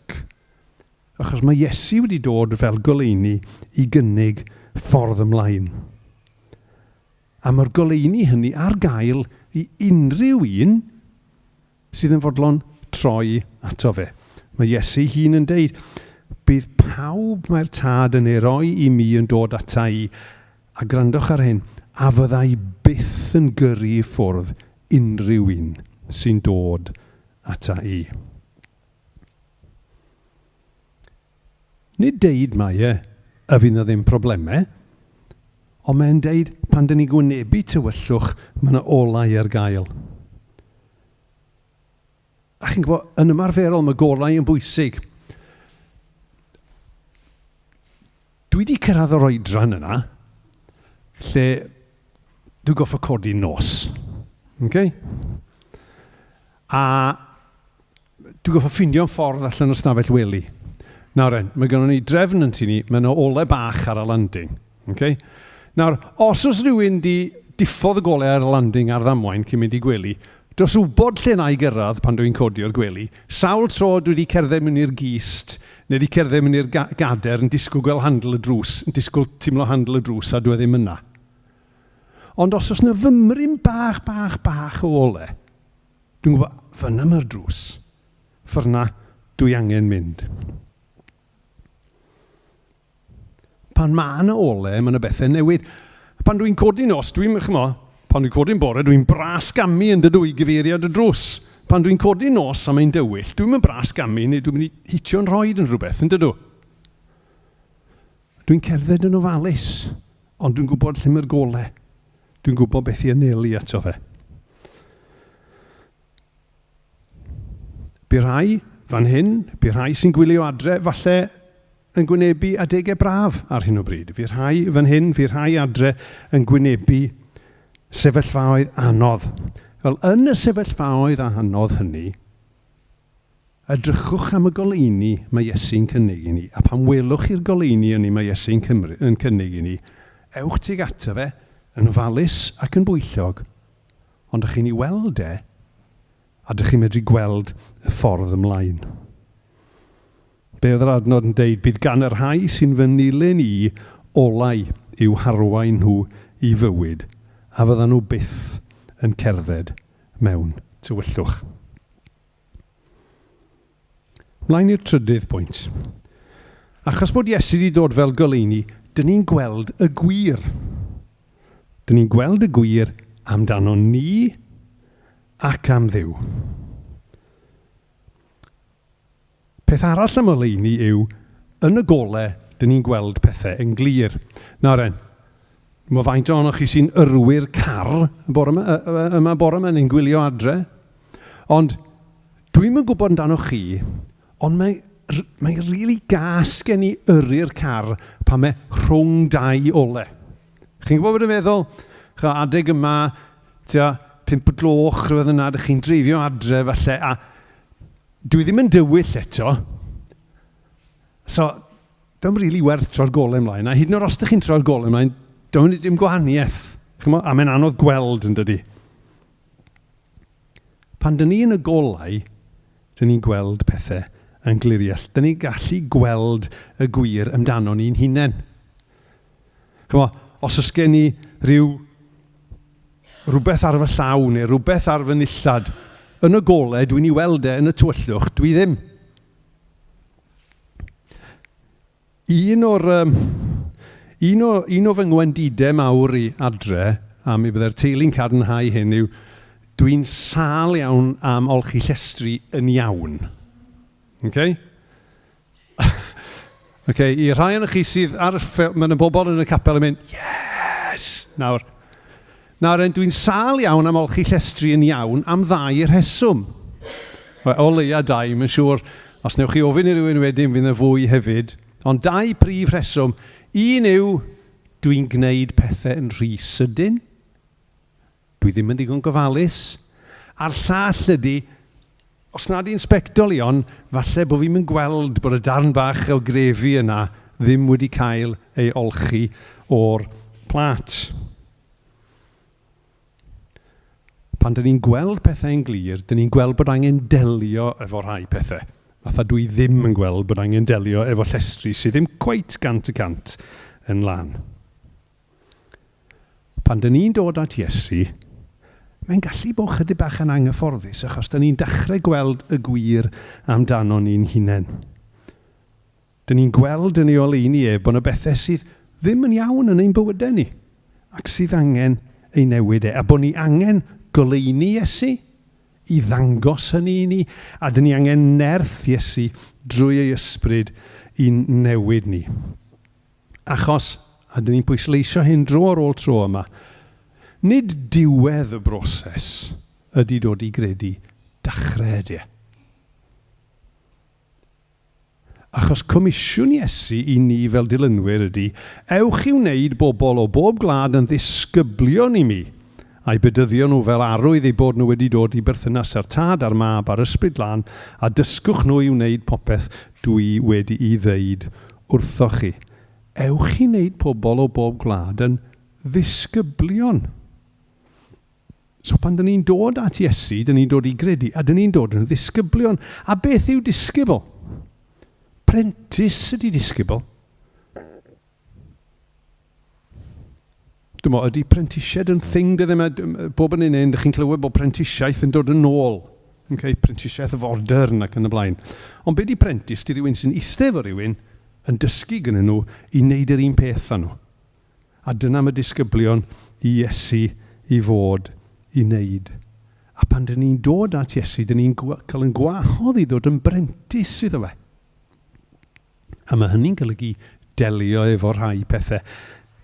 Achos mae Iesu wedi dod fel goleuni i gynnig ffordd ymlaen. A mae'r goleuni hynny ar gael i unrhyw un sydd yn fodlon troi ato fe. Mae Iesu ei hun yn deud, Bydd pawb mae'r Tad yn ei roi i mi yn dod ata i, a gwrandwch ar hyn, a fydda i byth yn gyrru i ffwrdd unrhyw un sy'n dod ata i. Nid deud mae e y fydd 'na ddim problemau, ond mae'n deud pan dyn ni'n gwynebu tywyllwch, mae 'na olau ar gael. A chi'n gwybod, yn ymarferol mae golau yn bwysig. Dwi wedi cyrraedd yr oedran yna lle dwi'n goffa codi nos. Okay? A Dwi'n gorfod ffeindio'n ffordd allan o'r stafell wely. Nawr en, mae gynnon ni drefn yn tŷ ni, mae yna ole bach ar y landing. Okay? Nawr, os oes rhywun di diffodd y golau ar y landing ar ddamwain cyn mynd i gwely, dros wybod lle na i gyrraedd pan dwi'n codi o'r gwely. Sawl tro dwi wedi cerdded mewn i'r gist, neu wedi cerdded mewn i'r gader yn disgwyl gweld handle y drws, yn disgwyl teimlo handle y drws a dwi e ddim yna. Ond os oes yna fymryn bach, bach, bach o ole, Dwi'n gwybod, fan'na mae'r drws. Ffor'na dwi angen mynd. Pan mae yna ole, mae yna bethau newid. Pan dwi'n codi nos, dwi'n, chimo, pan dwi'n codi'n bore, dwi'n bras gamu yn dydw i gyfeiriad y drws. Pan dwi'n codi nos a mae'n dywyll, dwi'n mynd bras gamu neu dwi'n mynd i hitio'n rhoed yn rhywbeth, yn dydw. Dwi'n cerdded yn ofalus, ond dwi'n gwybod lle mae'r gole. Dwi'n gwybod beth i anelu ato fe. Bu rhai fan hyn, bu rhai sy'n gwylio adre, falle yn gwynebu adegau braf ar hyn o bryd. Fu rhai fan hyn, fu rhai adre yn gwynebu sefyllfaoedd anodd. Wel, yn y sefyllfaoedd anodd hynny, Edrychwch am y goleuni mae Iesu'n cynnig i ni, a phan welwch chi'r goleuni ynny mae Iesu'n yn cynnig i ni, ewch tuag ato fe, yn ofalus ac yn bwyllog, ond dych chi'n ei weld e, a dych chi'n medru gweld y ffordd ymlaen. Be oedd yr adnod yn deud? Bydd gan y rhai sy'n fy nilyn i olau i'w harwain nhw i fywyd, a fyddan nhw byth yn cerdded mewn tywyllwch. Mlaen i'r trydydd pwynt. Achos bod Iesu wedi dod fel goleuni, dyn ni'n gweld y gwir. Dyn ni'n gweld y gwir amdano ni ac am Dduw. Peth arall am oleuni yw, yn y gole, dyn ni'n gweld pethau yn glir. Nawr en, mae faint ohonoch chi sy'n yrwyr car y bore yma, yma bore yma neu'n gwylio adre. Ond dwi'm yn gwybod amdanoch chi, ond mae, mae rili gas gen i yrru'r car pan mae rhwng dau ole. Chi'n gwybod beth dwi'n meddwl? Ch'mo, adeg yma, tua 5 o gloch, rhywbeth yna, dych chi'n dreifio adre falle, a Dwi ddim yn dywyll eto. So, dim rili really werth troi'r golau ymlaen. A hyd yn oed os ydych chi'n troi'r golau ymlaen, dwi'n dim gwahaniaeth. Chymod? A mae'n anodd gweld yn dydy. Pan dyn ni yn y golau, dyn ni'n gweld pethau yn gliriach. Dyn ni'n gallu gweld y gwir amdano ni'n hunain. Chymod, os oes gen i rhyw rhywbeth ar fy llaw neu rhywbeth ar fy nillad. Yn y golau, dwi'n ei weld e, yn y tywyllwch, dwi ddim. Un o'r, um, un o, un o fy ngwendidau mawr i adre, a mi fydde'r teulu'n cadarnhau hyn, yw dwi'n sâl iawn am olchi llestri yn iawn. Okay? Okay, i rhai o'n chi sydd ar y ffilm, mae yna bobl yn y capel yn mynd, yes! Nawr, nawr dwi'n sâl iawn am olchi llestri yn iawn am ddau rheswm. O leia dau, mae'n siŵr, os newch chi ofyn i rywun wedyn, fydd yna fwy hefyd. Ond dau prif rheswm. Un yw, dwi'n gwneud pethau yn rhy sydyn. Dwi ddim yn ddigon gofalus. A'r llall ydy, os nad i'n sbectol i on, falle bod fi'm yn gweld bod y darn bach o grefi yna ddim wedi cael ei olchi o'r plât. Pan dyn ni'n gweld pethau yn glir, dyn ni'n gweld bod angen delio efo rhai pethau. Fatha dwi ddim yn gweld bod angen delio efo llestri sydd ddim cweit 100% yn lân. Pan dyn ni'n dod at Iesu, mae'n gallu bod chydig bach yn anghyfforddus achos dyn ni'n dechrau gweld y gwir amdano ni'n hunain. Dyn ni'n gweld yn ei oleuni ef bod yna bethau sydd ddim yn iawn yn ein bywydau ni ac sydd angen ei newid e, a bod ni angen goleuni Iesu i ddangos hynny i ni, a dyn ni angen nerth Iesu drwy ei ysbryd i'n newid ni. Achos, a dyn ni'n pwysleisio hyn dro ar ôl tro yma, nid diwedd y broses ydy dod i gredu, dechrau ydy e. Achos comisiwn Iesu i ni fel dilynwyr ydy, ewch i wneud bobl o bob gwlad yn ddisgyblion i mi, a'u bedyddio nhw fel arwydd eu bod nhw wedi dod i berthynas â'r Tad a'r Mab a'r Ysbryd Glân, a dysgwch nhw i wneud popeth dw i wedi'i ddeud wrthoch chi. Ewch i wneud pobl o bob gwlad yn ddisgyblion. So pan dyn ni'n dod at Iesu, dyn ni'n dod i gredu, a dyn ni'n dod yn ddisgyblion. A beth yw disgybl? Prentis ydy disgybl. Dwi'n meddwl, ydy prentisiaid yn thing dyddiau yma? Bob yn un un, chi'n clywed bod prentisiaeth yn dod yn ôl. Okay, prentisiaeth fodern ac yn y blaen. Ond be di prentis? Di rhywun sy'n eistedd efo rhywun yn dysgu gyda nhw i wneud yr un peth â nhw. A dyna mae disgyblion i Iesu i fod i wneud. A pan dyn ni'n dod at Iesu, dyn ni'n cael yn gwahodd i ddod yn brentis iddo fe. A mae hynny'n golygu delio efo rhai pethau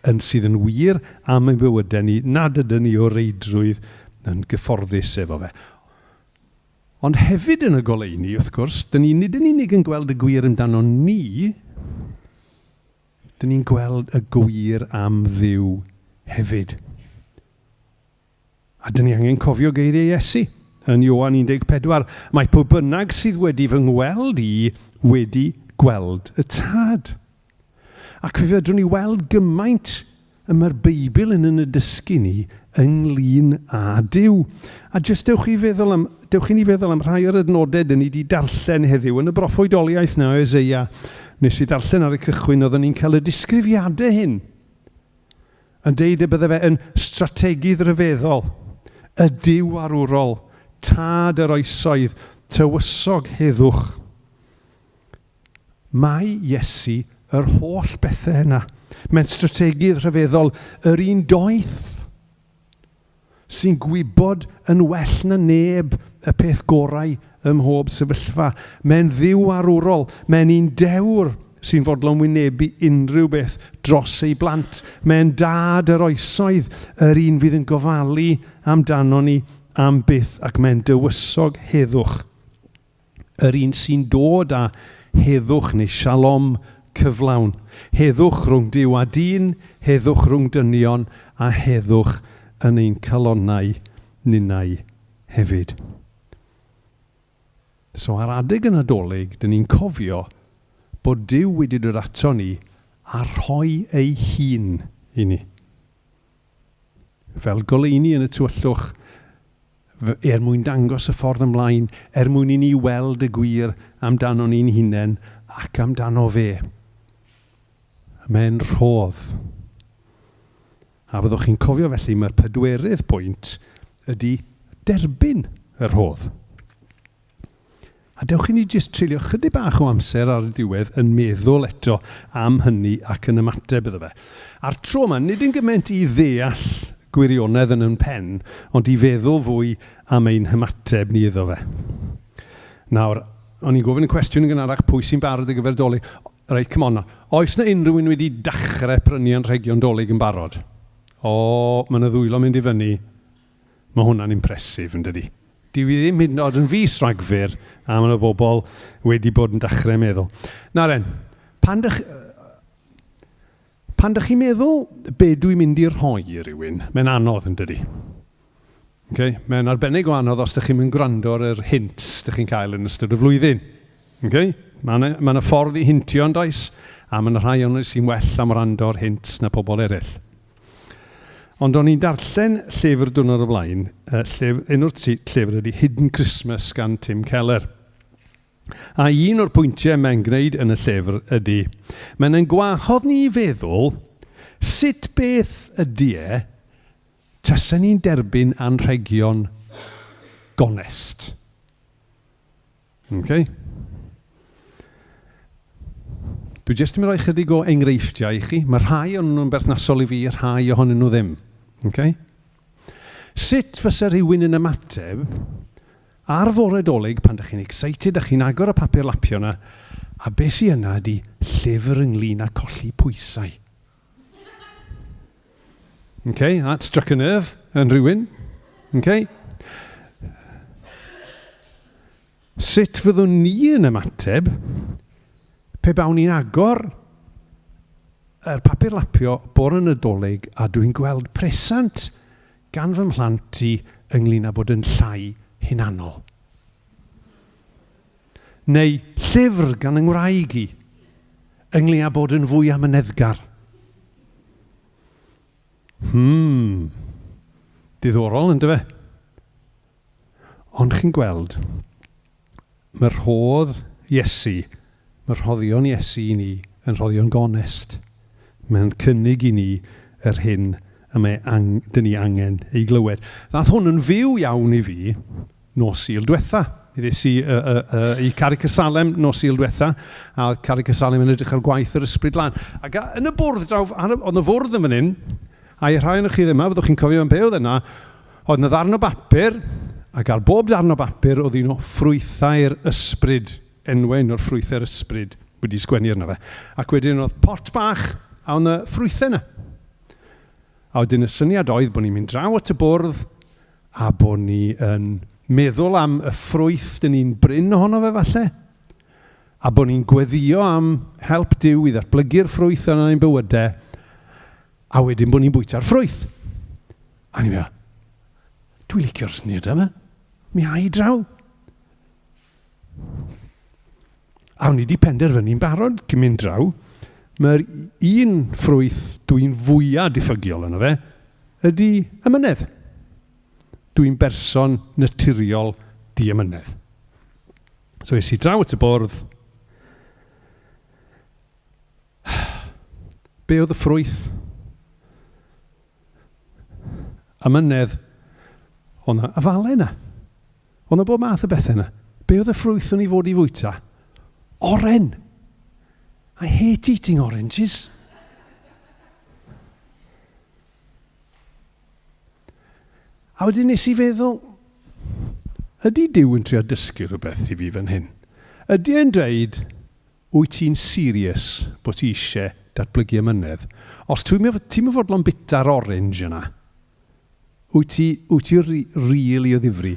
yn sydd yn wir am ein bywydau ni nad ydyn ni o reidrwydd yn gyfforddus efo fe. Ond hefyd yn y goleuni, wrth gwrs, dyn ni nid yn unig yn gweld y gwir amdano ni, Dyn ni'n gweld y gwir am Dduw hefyd. A dyn ni angen cofio geiriau Iesu yn Ioan 14, Mae pwy bynnag sydd wedi fy ngweld i wedi gweld y Tad. Ac fe fedrwn ni weld gymaint y mae'r Beibl yn yn y dysgu ni ynglyn â Duw. A jyst dewch i feddwl am, dewch i ni feddwl am rhai o'r adnodau dyn ni wedi darllen heddiw yn y broffwydoliaeth na o Eseia. Nes i ddarllen ar y cychwyn, oeddwn ni'n cael y disgrifiadau hyn yn deud y bydde fe yn strategydd rhyfeddol, y Duw arwrol, tad yr oesoedd, tywysog heddwch. Mae Iesu yr holl bethau yna. Mae'n strategydd rhyfeddol, yr un doeth sy'n gwybod yn well na neb y peth gorau ym mhob sefyllfa. Mae'n Dduw arwrol, mae'n un dewr sy'n fodlon wynebu unrhyw beth dros ei blant. Mae'n dad yr oesoedd, yr un fydd yn gofalu amdano ni am byth, ac mae'n dywysog heddwch. Yr un sy'n dod â heddwch neu shalom cyflawn. Heddwch rhwng Duw a dyn, heddwch rhwng dynion, a heddwch yn ein calonnau ninnau hefyd. So ar adeg y Nadolig, dyn ni'n cofio bod Duw wedi dod ato ni a rhoi ei hun i ni. Fel goleuni yn y tywyllwch, er mwyn dangos y ffordd ymlaen, er mwyn i ni weld y gwir amdano ni'n hunain ac amdano fe. Mae'n rhodd. A fyddwch chi'n cofio felly mae'r pedwerydd pwynt ydy derbyn y rhodd. A dewch i ni jyst treulio chydig bach o amser ar y diwedd yn meddwl eto am hynny ac yn ymateb iddo fe. A'r tro yma, nid yn gymaint i ddeall gwirionedd yn yn pen, ond i feddwl fwy am ein hymateb ni iddo fe. Nawr, o'n i'n gofyn y cwestiwn yn gynharach, pwy sy'n barod ar gyfer Dolig? Reit, come on. Oes na unrhyw un wedi dechrau prynu anrhegion Dolig yn barod? O, mae yna ddwylo mynd i fyny. Mae hwnna'n impressive, yn dydi? Dyw hi ddim hyd yn oed yn fis Rhagfyr, a mae yna bobl wedi bod yn dechrau meddwl. Nawr en, pan dych, pan dych chi'n meddwl be dwi'n mynd i rhoi i rywun, mae'n anodd yn dydi? Okay? Mae'n arbennig o anodd os dych chi'n mynd gwrando ar yr hints dych chi'n cael yn ystod y flwyddyn. Okay? Mae yna, mae yna ffordd i hintio yn does, a mae yna rhai o'n sy'n well am wrando ar hints na pobl eraill. Ond o'n i'n darllen llyfr diwrnod o blaen, llyfr, enw'r llyfr ydy Hidden Christmas gan Tim Keller. A un o'r pwyntiau mae'n gwneud yn y llyfr ydy, mae'n ein gwahodd ni i feddwl sut beth ydy e tasen ni'n derbyn anrhegion gonest. Okay. Dwi jyst yn mynd rhoi chydig o enghreifftiau i chi. Mae rhai o'n nhw'n berthnasol i fi, rhai ohonyn nhw ddim. Okay? Sut fysa rhywun yn ymateb ar fore Dolig pan dych chi'n excited a chi'n agor y papur lapio yna, a be sy yna ydy llyfr ynglyn â colli pwysau. Okay, that struck a nerve yn rhywun. Okay. Sut fyddwn ni yn ymateb pe bawn ni'n agor yr papur lapio bore Nadolig a dwi'n gweld presant gan fy mhlant i ynglyn â bod yn llai hunanol? Neu llyfr gan 'y ngwraig i, ynglŷn â bod yn fwy amyneddgar. Hmm. Diddorol, yndyfe? Ond chi'n gweld, mae rhodd Iesu, mae rhoddion Iesu i ni yn rhoddion gonest. Mae'n cynnig i ni yr hyn y mae ang dyn ni angen ei glywed. Ddath hwn yn fyw iawn i fi nos Sul dwetha. Mi ddes i i Carreg Salem nos Sul dwetha, a oedd Carreg Salem yn edrych ar gwaith yr Ysbryd Lân. Ac yn y bwrdd draw, ar, oedd y fwrdd yn fan hyn, a i rhai o'n chi ddim yma, fyddwch chi'n cofio am be oedd yna, oedd yna ddarn o bapur, ac ar bob darn o bapur oedd un o ffrwythau'r ysbryd, enwau un o'r ffrwythau'r ysbryd wedi sgwennu arno fe. Ac wedyn oedd pot bach, a oedd yna ffrwythau yna. A wedyn y syniad oedd bod ni'n mynd draw at y bwrdd, a bod ni yn meddwl am y ffrwyth dyn ni'n brin ohono fe falle, a bod ni'n gweddïo am help Duw i ddatblygu'r ffrwyth yna yn ein bywydau, a wedyn bod ni'n bwyta'r ffrwyth. A ni'n meddwl, dwi'n licio'r syniad yma, mi a i draw. A o'n i wedi penderfynu'n barod cyn mynd draw, mae'r un ffrwyth dwi'n fwyaf diffygiol yno fe ydy amynedd. Dwi'n berson naturiol diamynedd. So es i draw at y bwrdd. Be oedd y ffrwyth? Amynedd. Oedd 'na afalau yna. Oedd 'na bob math o bethau yna. Be oedd y ffrwyth o'n i fod i fwyta? Oren! I hate eating oranges. A wedyn nes i feddwl, ydy Duw yn trio dysgu rhywbeth i fi fan hyn? Ydy e'n dweud, Wyt ti'n serious bod ti eisiau datblygu amynedd? Os ti'n ti'm yn fodlon bita'r orange yna, wyt ti, wyt ti really o ddifri?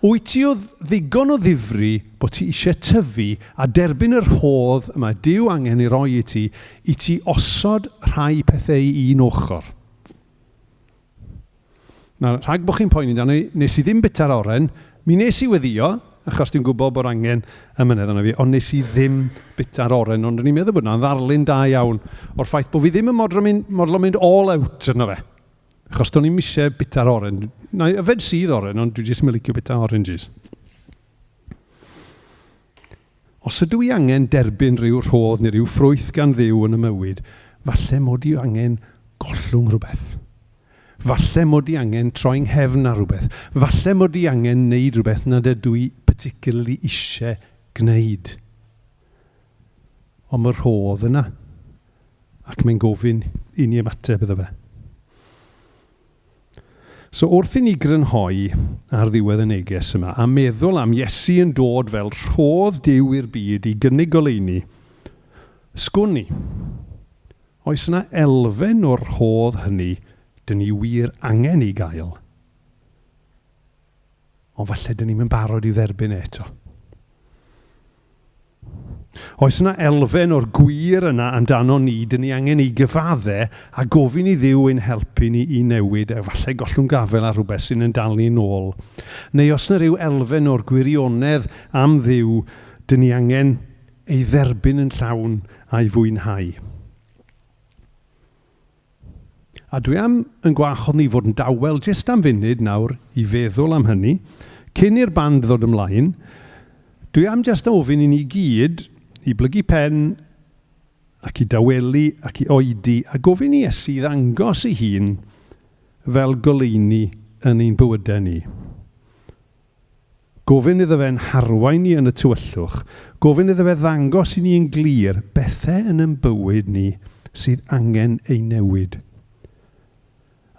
Wyt ti o ddigon o ddifri bod ti eisiau tyfu a derbyn y rhodd y mae Duw angen ei roi i ti, i ti osod rhai pethau i un ochr? Nawr, rhag bod chi'n poeni amdano i, nes i ddim bita'r oren. Mi nes i weddio, achos dwi'n gwybod bod angen ymynedd arno fi, ond nes i ddim bita'r oren. Ond o'n i'n meddwl bod hwnna'n ddarlun da iawn o'r ffaith bod fi ddim yn modro mynd, modlon mynd all out arno fe. Achos do'n i'm eisiau bita'r oren. Na i yfed sudd oren, ond dwi jyst ddim yn licio bita oranges. Os ydw i angen derbyn rhyw rhodd neu ryw ffrwyth gan Dduw yn y mywyd, falle mod i angen gollwng rhywbeth. Falle mod i angen troi'n nghefn ar rhywbeth. Falle mod i angen wneud rhywbeth nad ydw i particularly eisiau gwneud. Ond mae'r rhodd yna, ac mae'n gofyn i ni ymateb iddo fe. So wrth i ni grynhoi ar ddiwedd y neges yma a meddwl am Iesu yn dod fel rhodd Duw i'r byd i gynnig goleuni, sgwn i, oes yna elfen o'r rhodd hynny dyn ni wir angen ei gael? Ond falle dyn ni'm yn barod i'w dderbyn e eto. Oes yna elfen o'r gwir yna amdano ni, dyn ni angen ei gyfadde a gofyn i Dduw ein helpu ni i newid, a falle gollwng gafael ar rhywbeth sy'n ein dal ni nôl. Neu os yna rhyw elfen o'r gwirionedd am Dduw, dyn ni angen ei dderbyn yn llawn a'i fwynhau. A dwi am yn gwahodd ni fod yn dawel jyst am funud nawr i feddwl am hynny, cyn i'r band ddod ymlaen. Dwi am jyst ofyn i ni gyd i blygu pen ac i dawelu ac i oedi a gofyn i Iesu ddangos ei hun fel goleuni yn ein bywydau ni. Gofyn iddo fe'n harwain ni yn y tywyllwch, gofyn iddo fe ddangos i ni yn glir bethau yn ein bywyd ni sydd angen eu newid.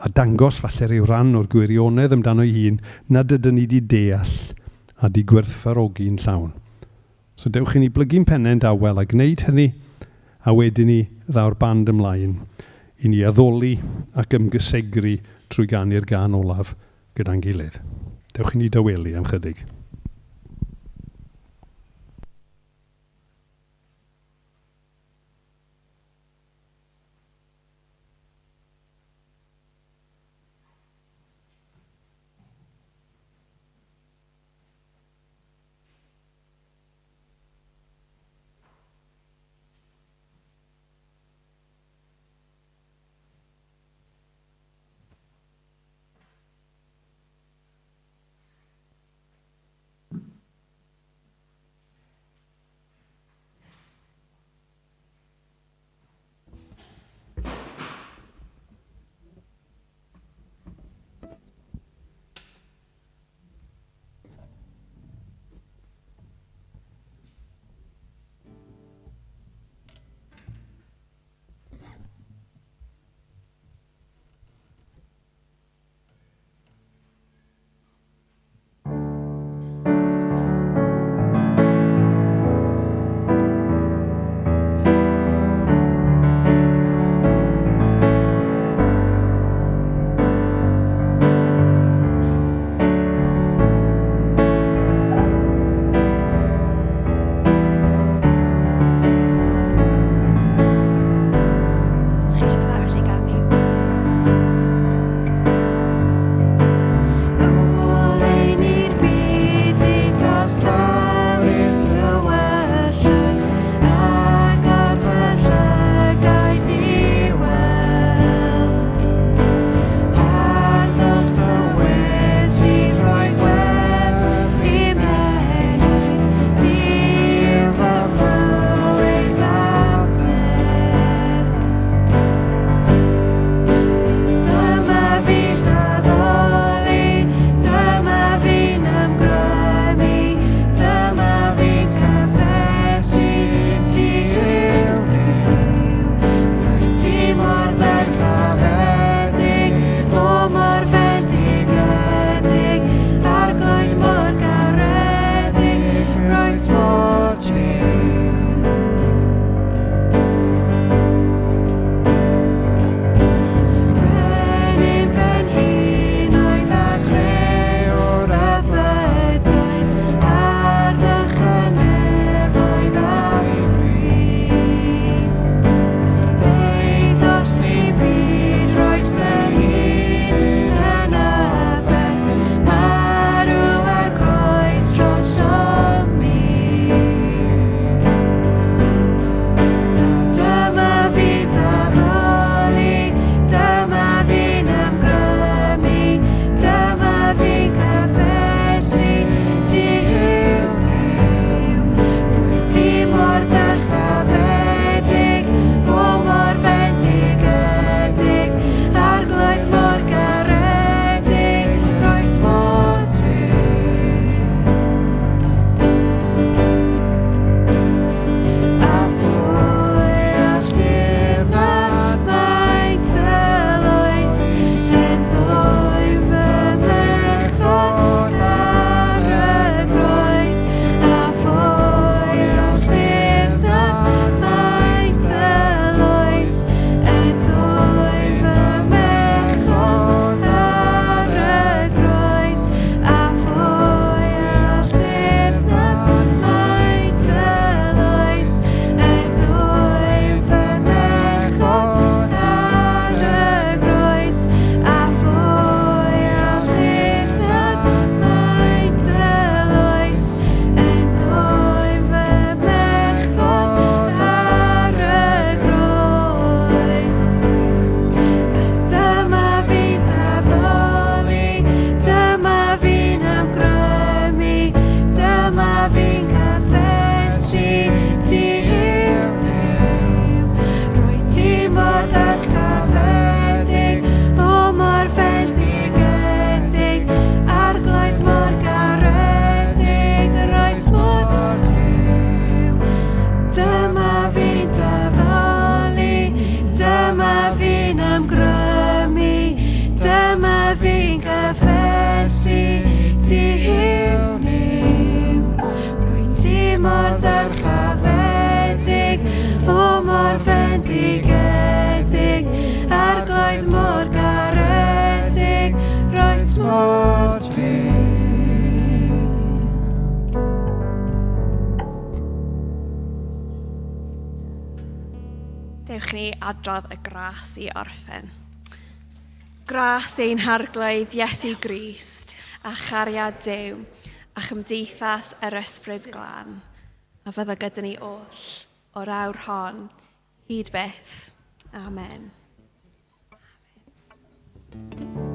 A dangos falle rhyw ran o'r gwirionedd amdano'i hun nad ydyn ni 'di deall a 'di gwerthfawrogi'n llawn. So dewch i ni blygu'n pennau'n dawel a gwneud hynny, a wedyn ni ddaw'r band ymlaen i ni addoli ac ymgysegru trwy ganu'r gân olaf gyda'n gilydd. Dewch i ni dawelu am chydig. ni adrodd y gras i orffen. Gras ein harglwydd Iesu Grist a chariad Duw a chymdeithas yr Ysbryd Glân a fydda gyda ni oll o'r awr hon hyd byth. Amen. Amen.